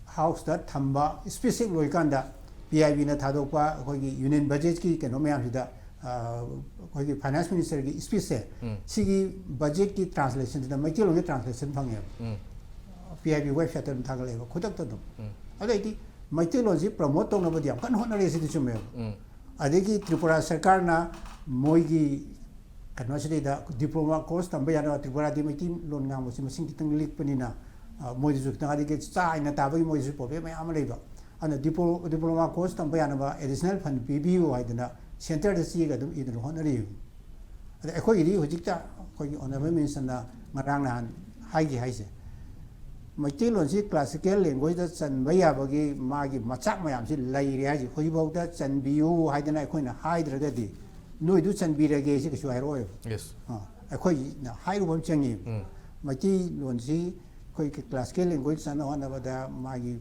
ꯍꯥꯎꯁꯇ ꯊꯝꯕ ꯁ꯭ꯄꯤꯆ ꯍꯦꯛ ꯂꯣꯏꯀꯥꯟꯗ ꯄꯤ ꯑꯥꯏ ꯕꯤꯅ ꯊꯥꯗꯣꯛꯄ ꯑꯩꯈꯣꯏꯒꯤ ꯌꯨꯅꯤꯌꯟ ꯕꯖꯦꯠꯀꯤ ꯀꯩꯅꯣ ꯃꯌꯥꯝꯁꯤꯗ, ꯑ, ꯑꯩꯈꯣꯏꯒꯤ ꯐꯥꯏꯅꯥꯟꯁ ꯃꯤꯅꯤꯁꯇꯔꯒꯤ ꯁ꯭ꯄꯤꯆꯁꯦ, ꯎꯝ. ꯁꯤꯒꯤ ꯕꯖꯦꯠꯀꯤ ꯇ꯭ꯔꯥꯟꯁꯂꯦꯁꯟꯁꯤꯗ ꯃꯩꯇꯩꯂꯣꯟꯒꯤ ꯇ꯭ꯔꯥꯟꯁꯂꯦꯁꯟ ꯐꯪꯉꯦꯕ꯫ ꯎꯝ. ꯄꯤ ꯑꯥꯏ ꯕꯤ ꯋꯦꯕꯁꯥꯏꯠꯇ ꯑꯗꯨꯝ ꯊꯥꯒꯠꯂꯛꯑꯦꯕ ꯈꯨꯗꯛꯇ ꯑꯗꯨꯝ꯫ ꯎꯝ. ꯑꯗꯩꯗꯤ ꯃꯩꯇꯩꯂꯣꯟꯁꯤ ꯄ꯭ꯔꯃꯣꯠ ꯇꯧꯅꯕꯗꯤ ꯌꯥꯝ ꯀꯟꯅ ꯍꯣꯠꯅꯔꯤ, ꯁꯤꯗꯤ ꯆꯨꯝꯃꯦꯕ꯫ ꯎꯝ. ꯑꯗꯒꯤ ꯇ꯭ꯔꯤꯄꯨꯔꯥ ꯁꯔꯀꯥꯔꯅ ꯃꯣꯏꯒꯤ ꯀꯩꯅꯣꯁꯤꯗꯩꯗ ꯗꯤꯄ꯭ꯂꯣꯃꯥ ꯀꯣꯔꯁ ꯇꯝꯕ ꯌꯥꯅꯕ, ꯇ꯭ꯔꯤꯄꯨꯔꯥꯗꯤ ꯃꯩꯇꯩꯂꯣꯟ ꯉꯥꯡꯕꯁꯤ ꯃꯁꯤꯡ ꯈꯤꯇꯪ ꯂꯤꯛꯄꯅꯤꯅ, ꯑ, ꯃꯣꯏꯗꯁꯨ ꯈꯤꯇꯪ, ꯑꯗꯒꯤ ꯆꯥ ꯑꯣꯏꯅ ꯇꯥꯕꯒꯤ ꯃꯣꯏꯗꯁꯨ ꯄ꯭ꯔꯣꯕ꯭ꯂꯦꯝ ꯃꯌꯥꯝ ꯑꯃ ꯂꯩꯕ꯫ ꯑꯗꯨꯅ ꯗꯤꯄ꯭ꯂꯣ-, ꯗꯤꯄ꯭ꯂꯣꯃꯥ ꯀꯣꯔꯁ ꯇꯝꯕ ꯌꯥꯅꯕ ꯑꯦꯗꯤꯁꯅꯦꯜ ꯐꯟ ꯄꯤꯕꯤꯌꯨ ꯍꯥꯏꯗꯅ ꯁꯦꯟꯇꯔꯗ ꯆꯦꯒ ꯑꯗꯨꯝ ꯏꯗꯅ ꯍꯣꯠꯅꯔꯤ꯫ ꯑꯗ ꯑꯩꯈꯣꯏꯒꯤꯗꯤ ꯍꯧꯖꯤꯛꯇ ꯑꯩꯈꯣꯏꯒꯤ ꯑꯣꯅꯔꯦꯕꯜ ꯃꯤꯅꯤꯁꯇꯔꯅ ꯉꯔꯥꯡ ꯅꯍꯥꯟ ꯍꯥꯏꯈꯤ ꯍꯥꯏꯁꯦ, ꯃꯩꯇꯩꯂꯣꯟꯁꯤ ꯀ꯭ꯂꯥꯁꯤꯀꯦꯜ ꯂꯦꯡꯒ꯭ꯋꯦꯖꯇ ꯆꯟꯕ ꯌꯥꯕꯒꯤ ꯃꯥꯒꯤ ꯃꯆꯥꯛ ꯃꯌꯥꯝꯁꯤ ꯂꯩꯔꯦ ꯍꯥꯏꯁꯦ, ꯍꯧꯖꯤꯛꯐꯥꯎꯗ ꯆꯟꯕꯤꯌꯨ ꯍꯥꯏꯗꯅ ꯑꯩꯈꯣꯏꯅ ꯍꯥꯏꯗ꯭ꯔꯒꯗꯤ ꯅꯣꯏꯗꯨ ꯆꯟꯕꯤꯔꯒꯦ ꯁꯤ ꯀꯩꯁꯨ ꯍꯥꯏꯔꯛꯑꯣꯏꯕ꯫ ꯌꯦꯁ. ꯑ, ꯑꯩꯈꯣꯏꯅ ꯍꯥꯏꯔꯨꯕ ꯑꯃ ꯆꯪꯉꯤ꯫ ꯎꯝ. ꯃꯩꯇꯩꯂꯣꯟꯁꯤ ꯑꯩꯈꯣꯏꯒꯤ ꯀ꯭ꯂꯥꯁꯤꯀꯦꯜ ꯂꯦꯡꯒ꯭ꯋꯦꯖ ꯆꯠꯅ ꯍꯣꯠꯅꯕꯗ ꯃꯥꯒꯤ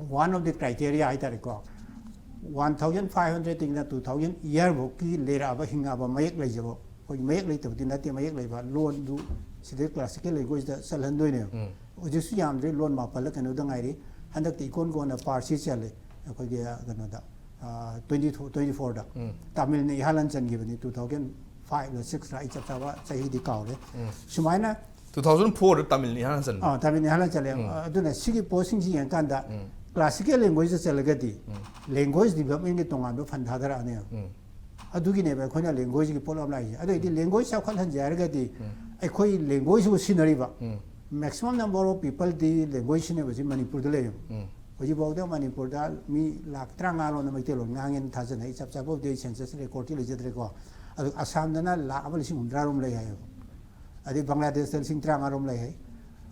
one of the criteria ꯍꯥꯏꯇꯥꯔꯦꯀꯣ, ꯋꯥꯟ ꯊꯥꯎꯖꯟ ꯐꯥꯏꯚ ꯍꯟꯗ꯭ꯔꯦꯗꯇꯒꯤꯅ two thousand year ꯐꯥꯎꯒꯤ ꯂꯩꯔꯛꯑꯕ, ꯍꯤꯡꯉꯛꯑꯕ ꯃꯌꯦꯛ ꯂꯩꯖꯕ, ꯑꯩꯈꯣꯏꯒꯤ ꯃꯌꯦꯛ ꯂꯩꯇꯕꯗꯤ ꯅꯠꯇꯦ, ꯃꯌꯦꯛ ꯂꯩꯕ ꯂꯣꯟꯗꯨ ꯁꯤꯗꯩ ꯀ꯭ꯂꯥꯁꯤꯀꯦꯜ ꯂꯦꯡꯒ꯭ꯋꯦꯖꯇ ꯆꯜꯍꯟꯗꯣꯏꯅꯦꯕ꯫ ꯎꯝ. ꯍꯧꯖꯤꯛꯁꯨ ꯌꯥꯝꯗ꯭ꯔꯦ, ꯂꯣꯟ ꯃꯥꯄꯜꯂ ꯀꯩꯅꯣꯗ ꯉꯥꯏꯔꯤ꯫ ꯍꯟꯗꯛꯇꯤ ꯏꯀꯣꯟ ꯀꯣꯟꯅ ꯄꯥꯔꯁꯤ ꯆꯜꯂꯦ ꯑꯩꯈꯣꯏꯒꯤ, ꯑ, ꯀꯩꯅꯣꯗ, ꯇ꯭ꯋꯦꯟꯇꯤ ꯇ꯭ꯋꯦꯟꯇꯤ ꯐꯣꯔꯗ꯫ ꯎꯝ. ꯇꯥꯃꯤꯜꯅ ꯏꯍꯥꯟ ꯍꯥꯟ ꯆꯟꯈꯤꯕꯅꯤ, two thousand ꯐꯥꯏꯚ ꯂ ꯁꯤꯛꯁ ꯂ ꯑꯩ ꯆꯞ ꯆꯥꯕ ꯆꯍꯤꯗꯤ ꯀꯥꯎꯔꯦ꯫ ꯎꯝ꯫ ꯁꯨꯃꯥꯏꯅ ꯇꯨ ꯊꯥꯎꯖꯟ ꯐꯣꯔꯗ ꯇꯥꯃꯤꯜꯅ ꯏꯍꯥꯟ ꯍꯥꯟꯅ ꯆꯠꯂꯦ꯫ ꯑꯥ, ꯇꯥꯃꯤꯜ ꯏꯍꯥꯟ ꯍꯥꯟꯅ ꯆꯠꯂꯦ꯫ ꯎꯝ꯫ ꯑꯗꯨꯅ ꯁꯤꯒꯤ ꯄꯣꯠꯁꯤꯡꯁꯤ ꯌꯦꯡꯀꯥꯟꯗ ꯎꯝ꯫ ꯀ꯭ꯂꯥꯁꯤꯀꯦꯜ ꯂꯦꯡꯒ꯭ꯋꯦꯖꯇ ꯆꯠꯂꯒꯗꯤ ꯎꯝ꯫ ꯂꯦꯡꯒ꯭ꯋꯦꯖ ꯗꯤꯕꯂꯞꯃꯦꯟꯒꯤ ꯇꯣꯉꯥꯟꯕ ꯐꯟ ꯊꯥꯗꯔꯛꯑꯅꯦꯕ꯫ ꯎꯝ꯫ ꯑꯗꯨꯒꯤꯅꯦꯕ ꯑꯩꯈꯣꯏꯅ ꯂꯦꯡꯒ꯭ꯋꯦꯖꯀꯤ ꯄꯣꯠ ꯑꯃ ꯂꯥꯛꯏꯁꯦ꯫ ꯑꯗꯨ ꯑꯣꯏꯗꯤ ꯎꯝ꯫ ꯂꯦꯡꯒ꯭ꯋꯦꯖ ꯆꯥꯎꯈꯠꯍꯟꯁꯦ ꯍꯥꯏꯔꯒꯗꯤ ꯎꯝ꯫ ꯑꯩꯈꯣꯏ ꯂꯦꯡꯒ꯭ꯋꯦꯖꯁꯤꯕꯨ ꯁꯤꯖꯤꯟꯅꯔꯤꯕ ꯎꯝ꯫ ꯃꯦꯛꯁꯤꯃꯝ ꯅꯝꯕꯔ ꯑꯣꯐ ꯄꯤꯄꯜꯗꯤ ꯂꯦꯡꯒ꯭ꯋꯦꯖ ꯁꯤꯖꯤꯟꯅꯕꯁꯤ ꯃꯅꯤꯄꯨꯔꯗ ꯂꯩꯌꯦꯕ꯫ ꯎꯝ꯫ ꯍꯧꯖꯤꯛꯐꯥꯎꯗ ꯃꯅꯤꯄꯨꯔꯗ ꯃꯤ ꯂꯥꯛ ꯇꯔꯥꯃꯉꯥ ꯂꯣꯟꯅ ꯃꯩꯇꯩꯂꯣꯟ ꯉꯥꯡꯉꯦꯅ ꯊꯥꯖꯅꯩ꯫ ꯑꯩ ꯆꯞ ꯆꯥꯕꯕꯨꯗꯤ ꯑꯩ ꯁꯦꯟꯁꯁ ꯔꯦꯀꯣꯔꯗꯇꯤ ꯂꯩꯖꯗ꯭ꯔꯦꯀꯣ꯫ ꯑꯗꯨ ꯑꯁꯥꯝꯗꯅ ꯂꯥꯛ ꯑꯃ ꯂꯤꯁꯤꯡ ꯍꯨꯝꯗ꯭ꯔꯥ ꯔꯣꯝ ꯂꯩ ꯍꯥꯏꯌꯦꯕ꯫ ꯑꯗꯩ ꯕꯪꯒ꯭ꯂꯥꯗꯦꯁꯇ ꯂꯤꯁꯤꯡ ꯇꯔꯥꯃꯉꯥ ꯔꯣꯝ ꯂꯩ ꯍꯥꯏ꯫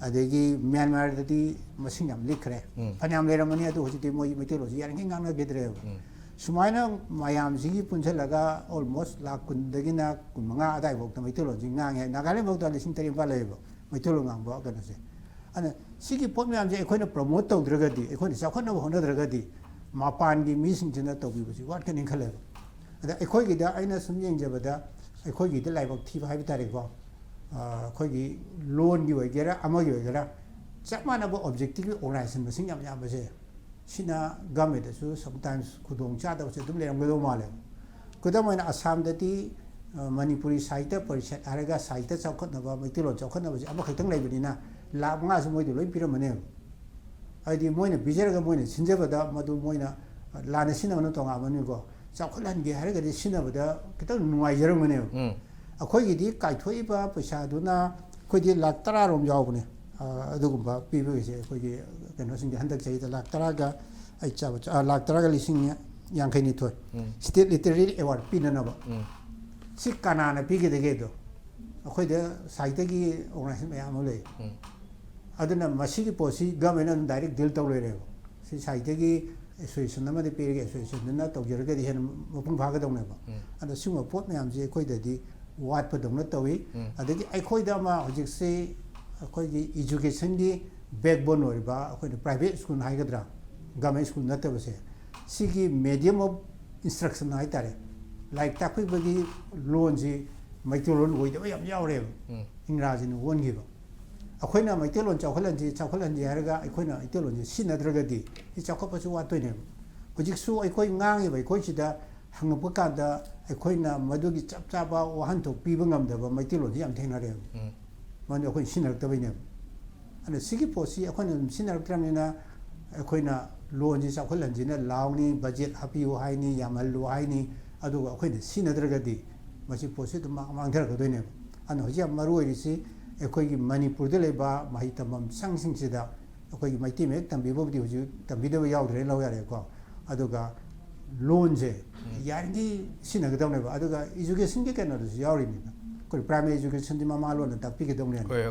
ꯑꯗꯒꯤ ꯃ꯭ꯌꯥꯟꯃꯥꯔꯗꯗꯤ ꯃꯁꯤꯡ ꯌꯥꯝ ꯂꯤꯛꯈ꯭ꯔꯦ꯫ ꯎꯝ꯫ ꯐꯅꯌꯥꯝ ꯂꯩꯔꯝꯃꯅꯤ, ꯑꯗꯨ ꯍꯧꯖꯤꯛꯇꯤ ꯃꯣꯏ ꯃꯩꯇꯩꯂꯣꯟꯁꯤ ꯌꯥꯔꯤꯉꯩ ꯉꯥꯡꯅꯈꯤꯗ꯭ꯔꯦꯕ꯫ ꯎꯝ꯫ ꯁꯨꯃꯥꯏꯅ ꯃꯌꯥꯝꯁꯤꯒꯤ ꯄꯨꯟꯁꯤꯜꯂꯒ almost ꯂꯥꯛ ꯀꯨꯟꯗꯒꯤꯅ ꯀꯨꯟꯃꯉꯥ ꯑꯗꯥꯏꯐꯥꯎꯗ ꯃꯩꯇꯩꯂꯣꯟꯁꯤ ꯉꯥꯡꯉꯦ꯫ ꯅꯥꯒꯥꯂꯦꯟꯐꯥꯎꯗ ꯂꯤꯁꯤꯡ ꯇꯔꯦꯠ ꯅꯤꯄꯥꯜ ꯂꯩꯌꯦꯕ ꯃꯩꯇꯩꯂꯣꯟ ꯉꯥꯡꯕ ꯀꯩꯅꯣꯁꯦ꯫ ꯑꯗꯨꯅ ꯁꯤꯒꯤ ꯄꯣꯠ ꯃꯌꯥꯝꯁꯦ ꯑꯩꯈꯣꯏꯅ ꯄ꯭ꯔꯣꯃꯣꯠ ꯇꯧꯗ꯭ꯔꯒꯗꯤ, ꯑꯩꯈꯣꯏꯅ ꯆꯥꯎꯈꯠꯅꯕ ꯍꯣꯠꯅꯗ꯭ꯔꯒꯗꯤ ꯃꯄꯥꯟꯒꯤ ꯃꯤꯁꯤꯡꯁꯤꯅ ꯇꯧꯕꯤꯕꯁꯤ ꯋꯥꯠꯀꯅꯤ ꯈꯜꯂꯦꯕ꯫ ꯑꯗ ꯑꯩꯈꯣꯏꯒꯤꯗ ꯑꯩꯅ ꯁꯨꯝ ꯌꯦꯡꯖꯕꯗ ꯑꯩꯈꯣꯏꯒꯤꯗ ꯂꯥꯏꯕꯛ ꯊꯤꯕ ꯍꯥꯏꯕ ꯇꯥꯔꯦꯀꯣ꯫ ꯑ, ꯑꯩꯈꯣꯏꯒꯤ ꯂꯣꯟꯒꯤ ꯑꯣꯏꯒꯦꯔꯥ ꯑꯃꯒꯤ ꯑꯣꯏꯒꯦꯔꯥ ꯆꯞ ꯃꯥꯟꯅꯕ ꯑꯣꯕꯖꯦꯛꯇꯤꯚꯀꯤ ꯑꯣꯔꯒꯅꯥꯏꯖꯦꯁꯟ ꯃꯁꯤꯡ ꯌꯥꯝ ꯌꯥꯝꯕꯁꯦ, ꯁꯤꯅ ꯒꯚꯔꯟꯃꯦꯟꯗꯁꯨ sometimes ꯈꯨꯗꯣꯡ ꯆꯥꯗꯕꯁꯦ ꯑꯗꯨꯝ ꯂꯩꯔꯝꯒꯗꯧ ꯃꯥꯜꯂꯦ꯫ ꯈꯨꯗꯝ ꯑꯣꯏꯅ ꯑꯁꯥꯝꯗꯗꯤ, ꯑ, ꯃꯅꯤꯄꯨꯔꯤ ꯁꯥꯍꯤꯇ꯭ꯌ ꯄꯔꯤꯁꯠ ꯍꯥꯏꯔꯒ ꯁꯥꯍꯤꯇ꯭ꯌ ꯆꯥꯎꯈꯠꯅꯕ, ꯃꯩꯇꯩꯂꯣꯟ ꯆꯥꯎꯈꯠꯅꯕꯁꯦ ꯑꯃꯈꯛꯇꯪ ꯂꯩꯕꯅꯤꯅ ꯂꯥꯈ ꯃꯉꯥꯁꯤ ꯃꯣꯏꯗ ꯂꯣꯏ ꯄꯤꯔꯝꯃꯅꯦꯕ꯫ ꯍꯥꯏꯗꯤ ꯃꯣꯏꯅ ꯄꯤꯖꯔꯒ ꯃꯣꯏꯅ ꯁꯤꯟꯖꯕꯗ ꯃꯗꯨ ꯃꯣꯏꯅ ꯂꯥꯟꯅ ꯁꯤꯖꯤꯟꯅꯕꯅ ꯇꯣꯉꯥꯟꯕꯅꯤꯀꯣ꯫ ꯆꯥꯎꯈꯠꯍꯟꯒꯦ ꯍꯥꯏꯔꯒꯗꯤ ꯁꯤꯖꯤꯟꯅꯕꯗ ꯈꯤꯇꯪ ꯅꯨꯡꯉꯥꯏꯖꯔꯝꯒꯅꯦꯕ꯫ ꯎꯝ꯫ ꯑꯩꯈꯣꯏꯒꯤꯗꯤ ꯀꯥꯏꯊꯣꯛꯏꯕ ꯄꯩꯁꯥꯗꯨꯅ ꯑꯩꯈꯣꯏꯗꯤ ꯂꯥꯈ ꯇꯔꯥꯔꯣꯝ ꯌꯥꯎꯕꯅꯦ꯫ ꯑ, ꯑꯗꯨꯒꯨꯝꯕ ꯄꯤꯕꯒꯤꯁꯦ ꯑꯩꯈꯣꯏꯒꯤ ꯀꯩꯅꯣꯁꯤꯡꯗꯤ ꯍꯟꯗꯛ ꯆꯍꯤꯗ ꯂꯥꯈ ꯇꯔꯥꯒ ꯑꯩ ꯆꯥꯕ, ꯑ, ꯂꯥꯈ ꯇꯔꯥꯒ ꯂꯤꯁꯤꯡ ꯌꯥꯡꯈꯩ ꯅꯤꯊꯣꯏ꯫ ꯎꯝ꯫ State Literary Award ꯄꯤꯅꯅꯕ꯫ ꯎꯝ꯫ ꯁꯤ ꯀꯅꯥꯅ ꯄꯤꯒꯗꯒꯦ ꯑꯗꯣ? ꯑꯩꯈꯣꯏꯗ ꯁꯥꯍꯤꯇ꯭ꯌꯒꯤ ꯑꯣꯔꯒꯅꯥꯏꯖꯦꯁꯟ ꯃꯌꯥꯝ ꯑꯃ ꯂꯩ꯫ ꯎꯝ꯫ ꯑꯗꯨꯅ ꯃꯁꯤꯒꯤ ꯄꯣꯠꯁꯤ ꯒꯚꯔꯟꯃꯦꯟꯠꯅ ꯑꯗꯨꯝ ꯗꯥꯏꯔꯦꯛ ꯗꯤꯜ ꯇꯧ ꯂꯩꯔꯦꯕ꯫ ꯁꯤ ꯁꯥꯍꯤꯇ꯭ꯌꯒꯤ ꯑꯦꯁꯣꯁꯤꯌꯦꯁꯟ ꯑꯃꯗ ꯄꯤꯔꯒ ꯑꯦꯁꯣꯁꯤꯌꯦꯁꯟꯗꯨꯅ ꯇꯧꯖꯔꯒꯗꯤ ꯍꯦꯟꯅ ꯃꯄꯨꯡ ꯐꯥꯒꯗꯧꯅꯦꯕ꯫ ꯎꯝ꯫ ꯑꯗꯣ ꯁꯤꯒꯨꯝꯕ ꯄꯣꯠ ꯃꯌꯥꯝꯁꯤ ꯑꯩꯈꯣꯏꯗꯗꯤ ꯋꯥꯠꯄꯗꯧꯅ ꯇꯧꯏ꯫ ꯎꯝ꯫ ꯑꯗꯒꯤ ꯑꯩꯈꯣꯏꯗ ꯑꯃ ꯍꯧꯖꯤꯛꯁꯤ ꯑꯩꯈꯣꯏꯒꯤ ꯏꯖꯨꯀꯦꯁꯟꯒꯤ ꯕꯦꯛꯕꯣꯟ ꯑꯣꯏꯔꯤꯕ ꯑꯩꯈꯣꯏꯅ ꯄ꯭ꯔꯥꯏꯚꯦꯠ ꯁ꯭ꯀꯨꯜ ꯍꯥꯏꯒꯗ꯭ꯔꯥ, ꯒꯚꯔꯟꯃꯦꯟꯠ ꯁ꯭ꯀꯨꯜ ꯅꯠꯇꯕꯁꯦ, ꯁꯤꯒꯤ medium of instruction ꯍꯥꯏꯇꯥꯔꯦ, ꯂꯥꯏꯔꯤꯛ ꯇꯥꯛꯄꯤꯕꯒꯤ ꯂꯣꯟꯁꯤ ꯃꯩꯇꯩꯂꯣꯟ ꯑꯣꯏꯗꯕ ꯌꯥꯝ ꯌꯥꯎꯔꯦꯕ꯫ ꯎꯝ꯫ ꯏꯪꯒ꯭ꯔꯥꯖꯤꯅ ꯑꯣꯟꯈꯤꯕ꯫ ꯑꯩꯈꯣꯏꯅ ꯃꯩꯇꯩꯂꯣꯟ ꯆꯥꯎꯈꯠꯍꯟꯁꯤ, ꯆꯥꯎꯈꯠꯍꯟꯁꯤ ꯍꯥꯏꯔꯒ ꯑꯩꯈꯣꯏꯅ ꯃꯩꯇꯩꯂꯣꯟꯁꯦ ꯁꯤꯖꯤꯟꯅꯗ꯭ꯔꯒꯗꯤ ꯁꯤ ꯆꯥꯎꯈꯠꯄꯁꯨ ꯋꯥꯠꯇꯣꯏꯅꯦꯕ꯫ ꯍꯧꯖꯤꯛꯁꯨ ꯑꯩꯈꯣꯏ ꯉꯥꯡꯉꯤꯕ ꯑꯩꯈꯣꯏꯁꯤꯗ ꯍꯪꯉꯛꯄ ꯀꯥꯟꯗ ꯑꯩꯈꯣꯏꯅ ꯃꯗꯨꯒꯤ ꯆꯞ ꯆꯥꯕ ꯋꯥꯍꯟꯊꯣꯛ ꯄꯤꯕ ꯉꯝꯗꯕ ꯃꯩꯇꯩꯂꯣꯟꯁꯤ ꯌꯥꯝ ꯊꯦꯡꯅꯔꯦꯕ꯫ ꯎꯝ꯫ ꯃꯔꯝꯗꯤ ꯑꯩꯈꯣꯏꯅ ꯁꯤꯖꯤꯟꯅꯔꯛꯇꯕꯩꯅꯦꯕ꯫ ꯑꯗꯨꯅ ꯁꯤꯒꯤ ꯄꯣꯠꯁꯤ ꯑꯩꯈꯣꯏꯅ ꯑꯗꯨꯝ ꯁꯤꯖꯤꯟꯅꯔꯛꯇ꯭ꯔꯕꯅꯤꯅ ꯑꯩꯈꯣꯏꯅ ꯂꯣꯟꯁꯤ ꯆꯥꯎꯈꯠꯍꯟꯁꯤꯅ ꯂꯥꯎꯅꯤ, ꯕꯖꯦꯠ ꯍꯥꯞꯄꯤꯌꯨ ꯍꯥꯏꯅꯤ, ꯌꯥꯝꯍꯜꯂꯨ ꯍꯥꯏꯅꯤ, ꯑꯗꯨꯒ ꯑꯩꯈꯣꯏꯅ ꯁꯤꯖꯤꯟꯅꯗ꯭ꯔꯒꯗꯤ ꯃꯁꯤ ꯄꯣꯠꯁꯤ ꯑꯗꯨꯝ ꯃꯥꯡ-, ꯃꯥꯡꯊꯔꯛꯀꯗꯣꯏꯅꯦꯕ꯫ ꯑꯗꯨꯅ ꯍꯧꯖꯤꯛ ꯌꯥꯝ ꯃꯔꯨ ꯑꯣꯏꯔꯤꯁꯤ ꯑꯩꯈꯣꯏꯒꯤ ꯃꯅꯤꯄꯨꯔꯗ ꯂꯩꯕ ꯃꯍꯩ ꯇꯝꯐꯝ ꯁꯪꯁꯤꯡꯁꯤꯗ ꯑꯩꯈꯣꯏꯒꯤ ꯃꯩꯇꯩ ꯃꯌꯦꯛ ꯇꯝꯕꯤꯕꯕꯨꯗꯤ ꯍꯧꯖꯤꯛ ꯇꯝꯕꯤꯗꯕ ꯌꯥꯎꯗ꯭ꯔꯦꯅ ꯂꯧ ꯌꯥꯔꯦꯀꯣ꯫ ꯑꯗꯨꯒ ꯂꯣꯟꯁꯦ ꯌꯥꯔꯤꯉꯩ ꯁꯤꯖꯤꯟꯅꯒꯗꯕꯅꯦꯕ꯫ ꯑꯗꯨꯒ educationꯒꯤ ꯀꯩꯅꯣꯗꯁꯨ ꯌꯥꯎꯔꯤꯅꯤꯅ ꯑꯩꯈꯣꯏ primary educationꯗꯤ ꯃꯃꯥ ꯂꯣꯟꯗ ꯇꯥꯛꯄꯤꯒꯗꯕꯅꯦꯅ꯫ ꯍꯣꯏ,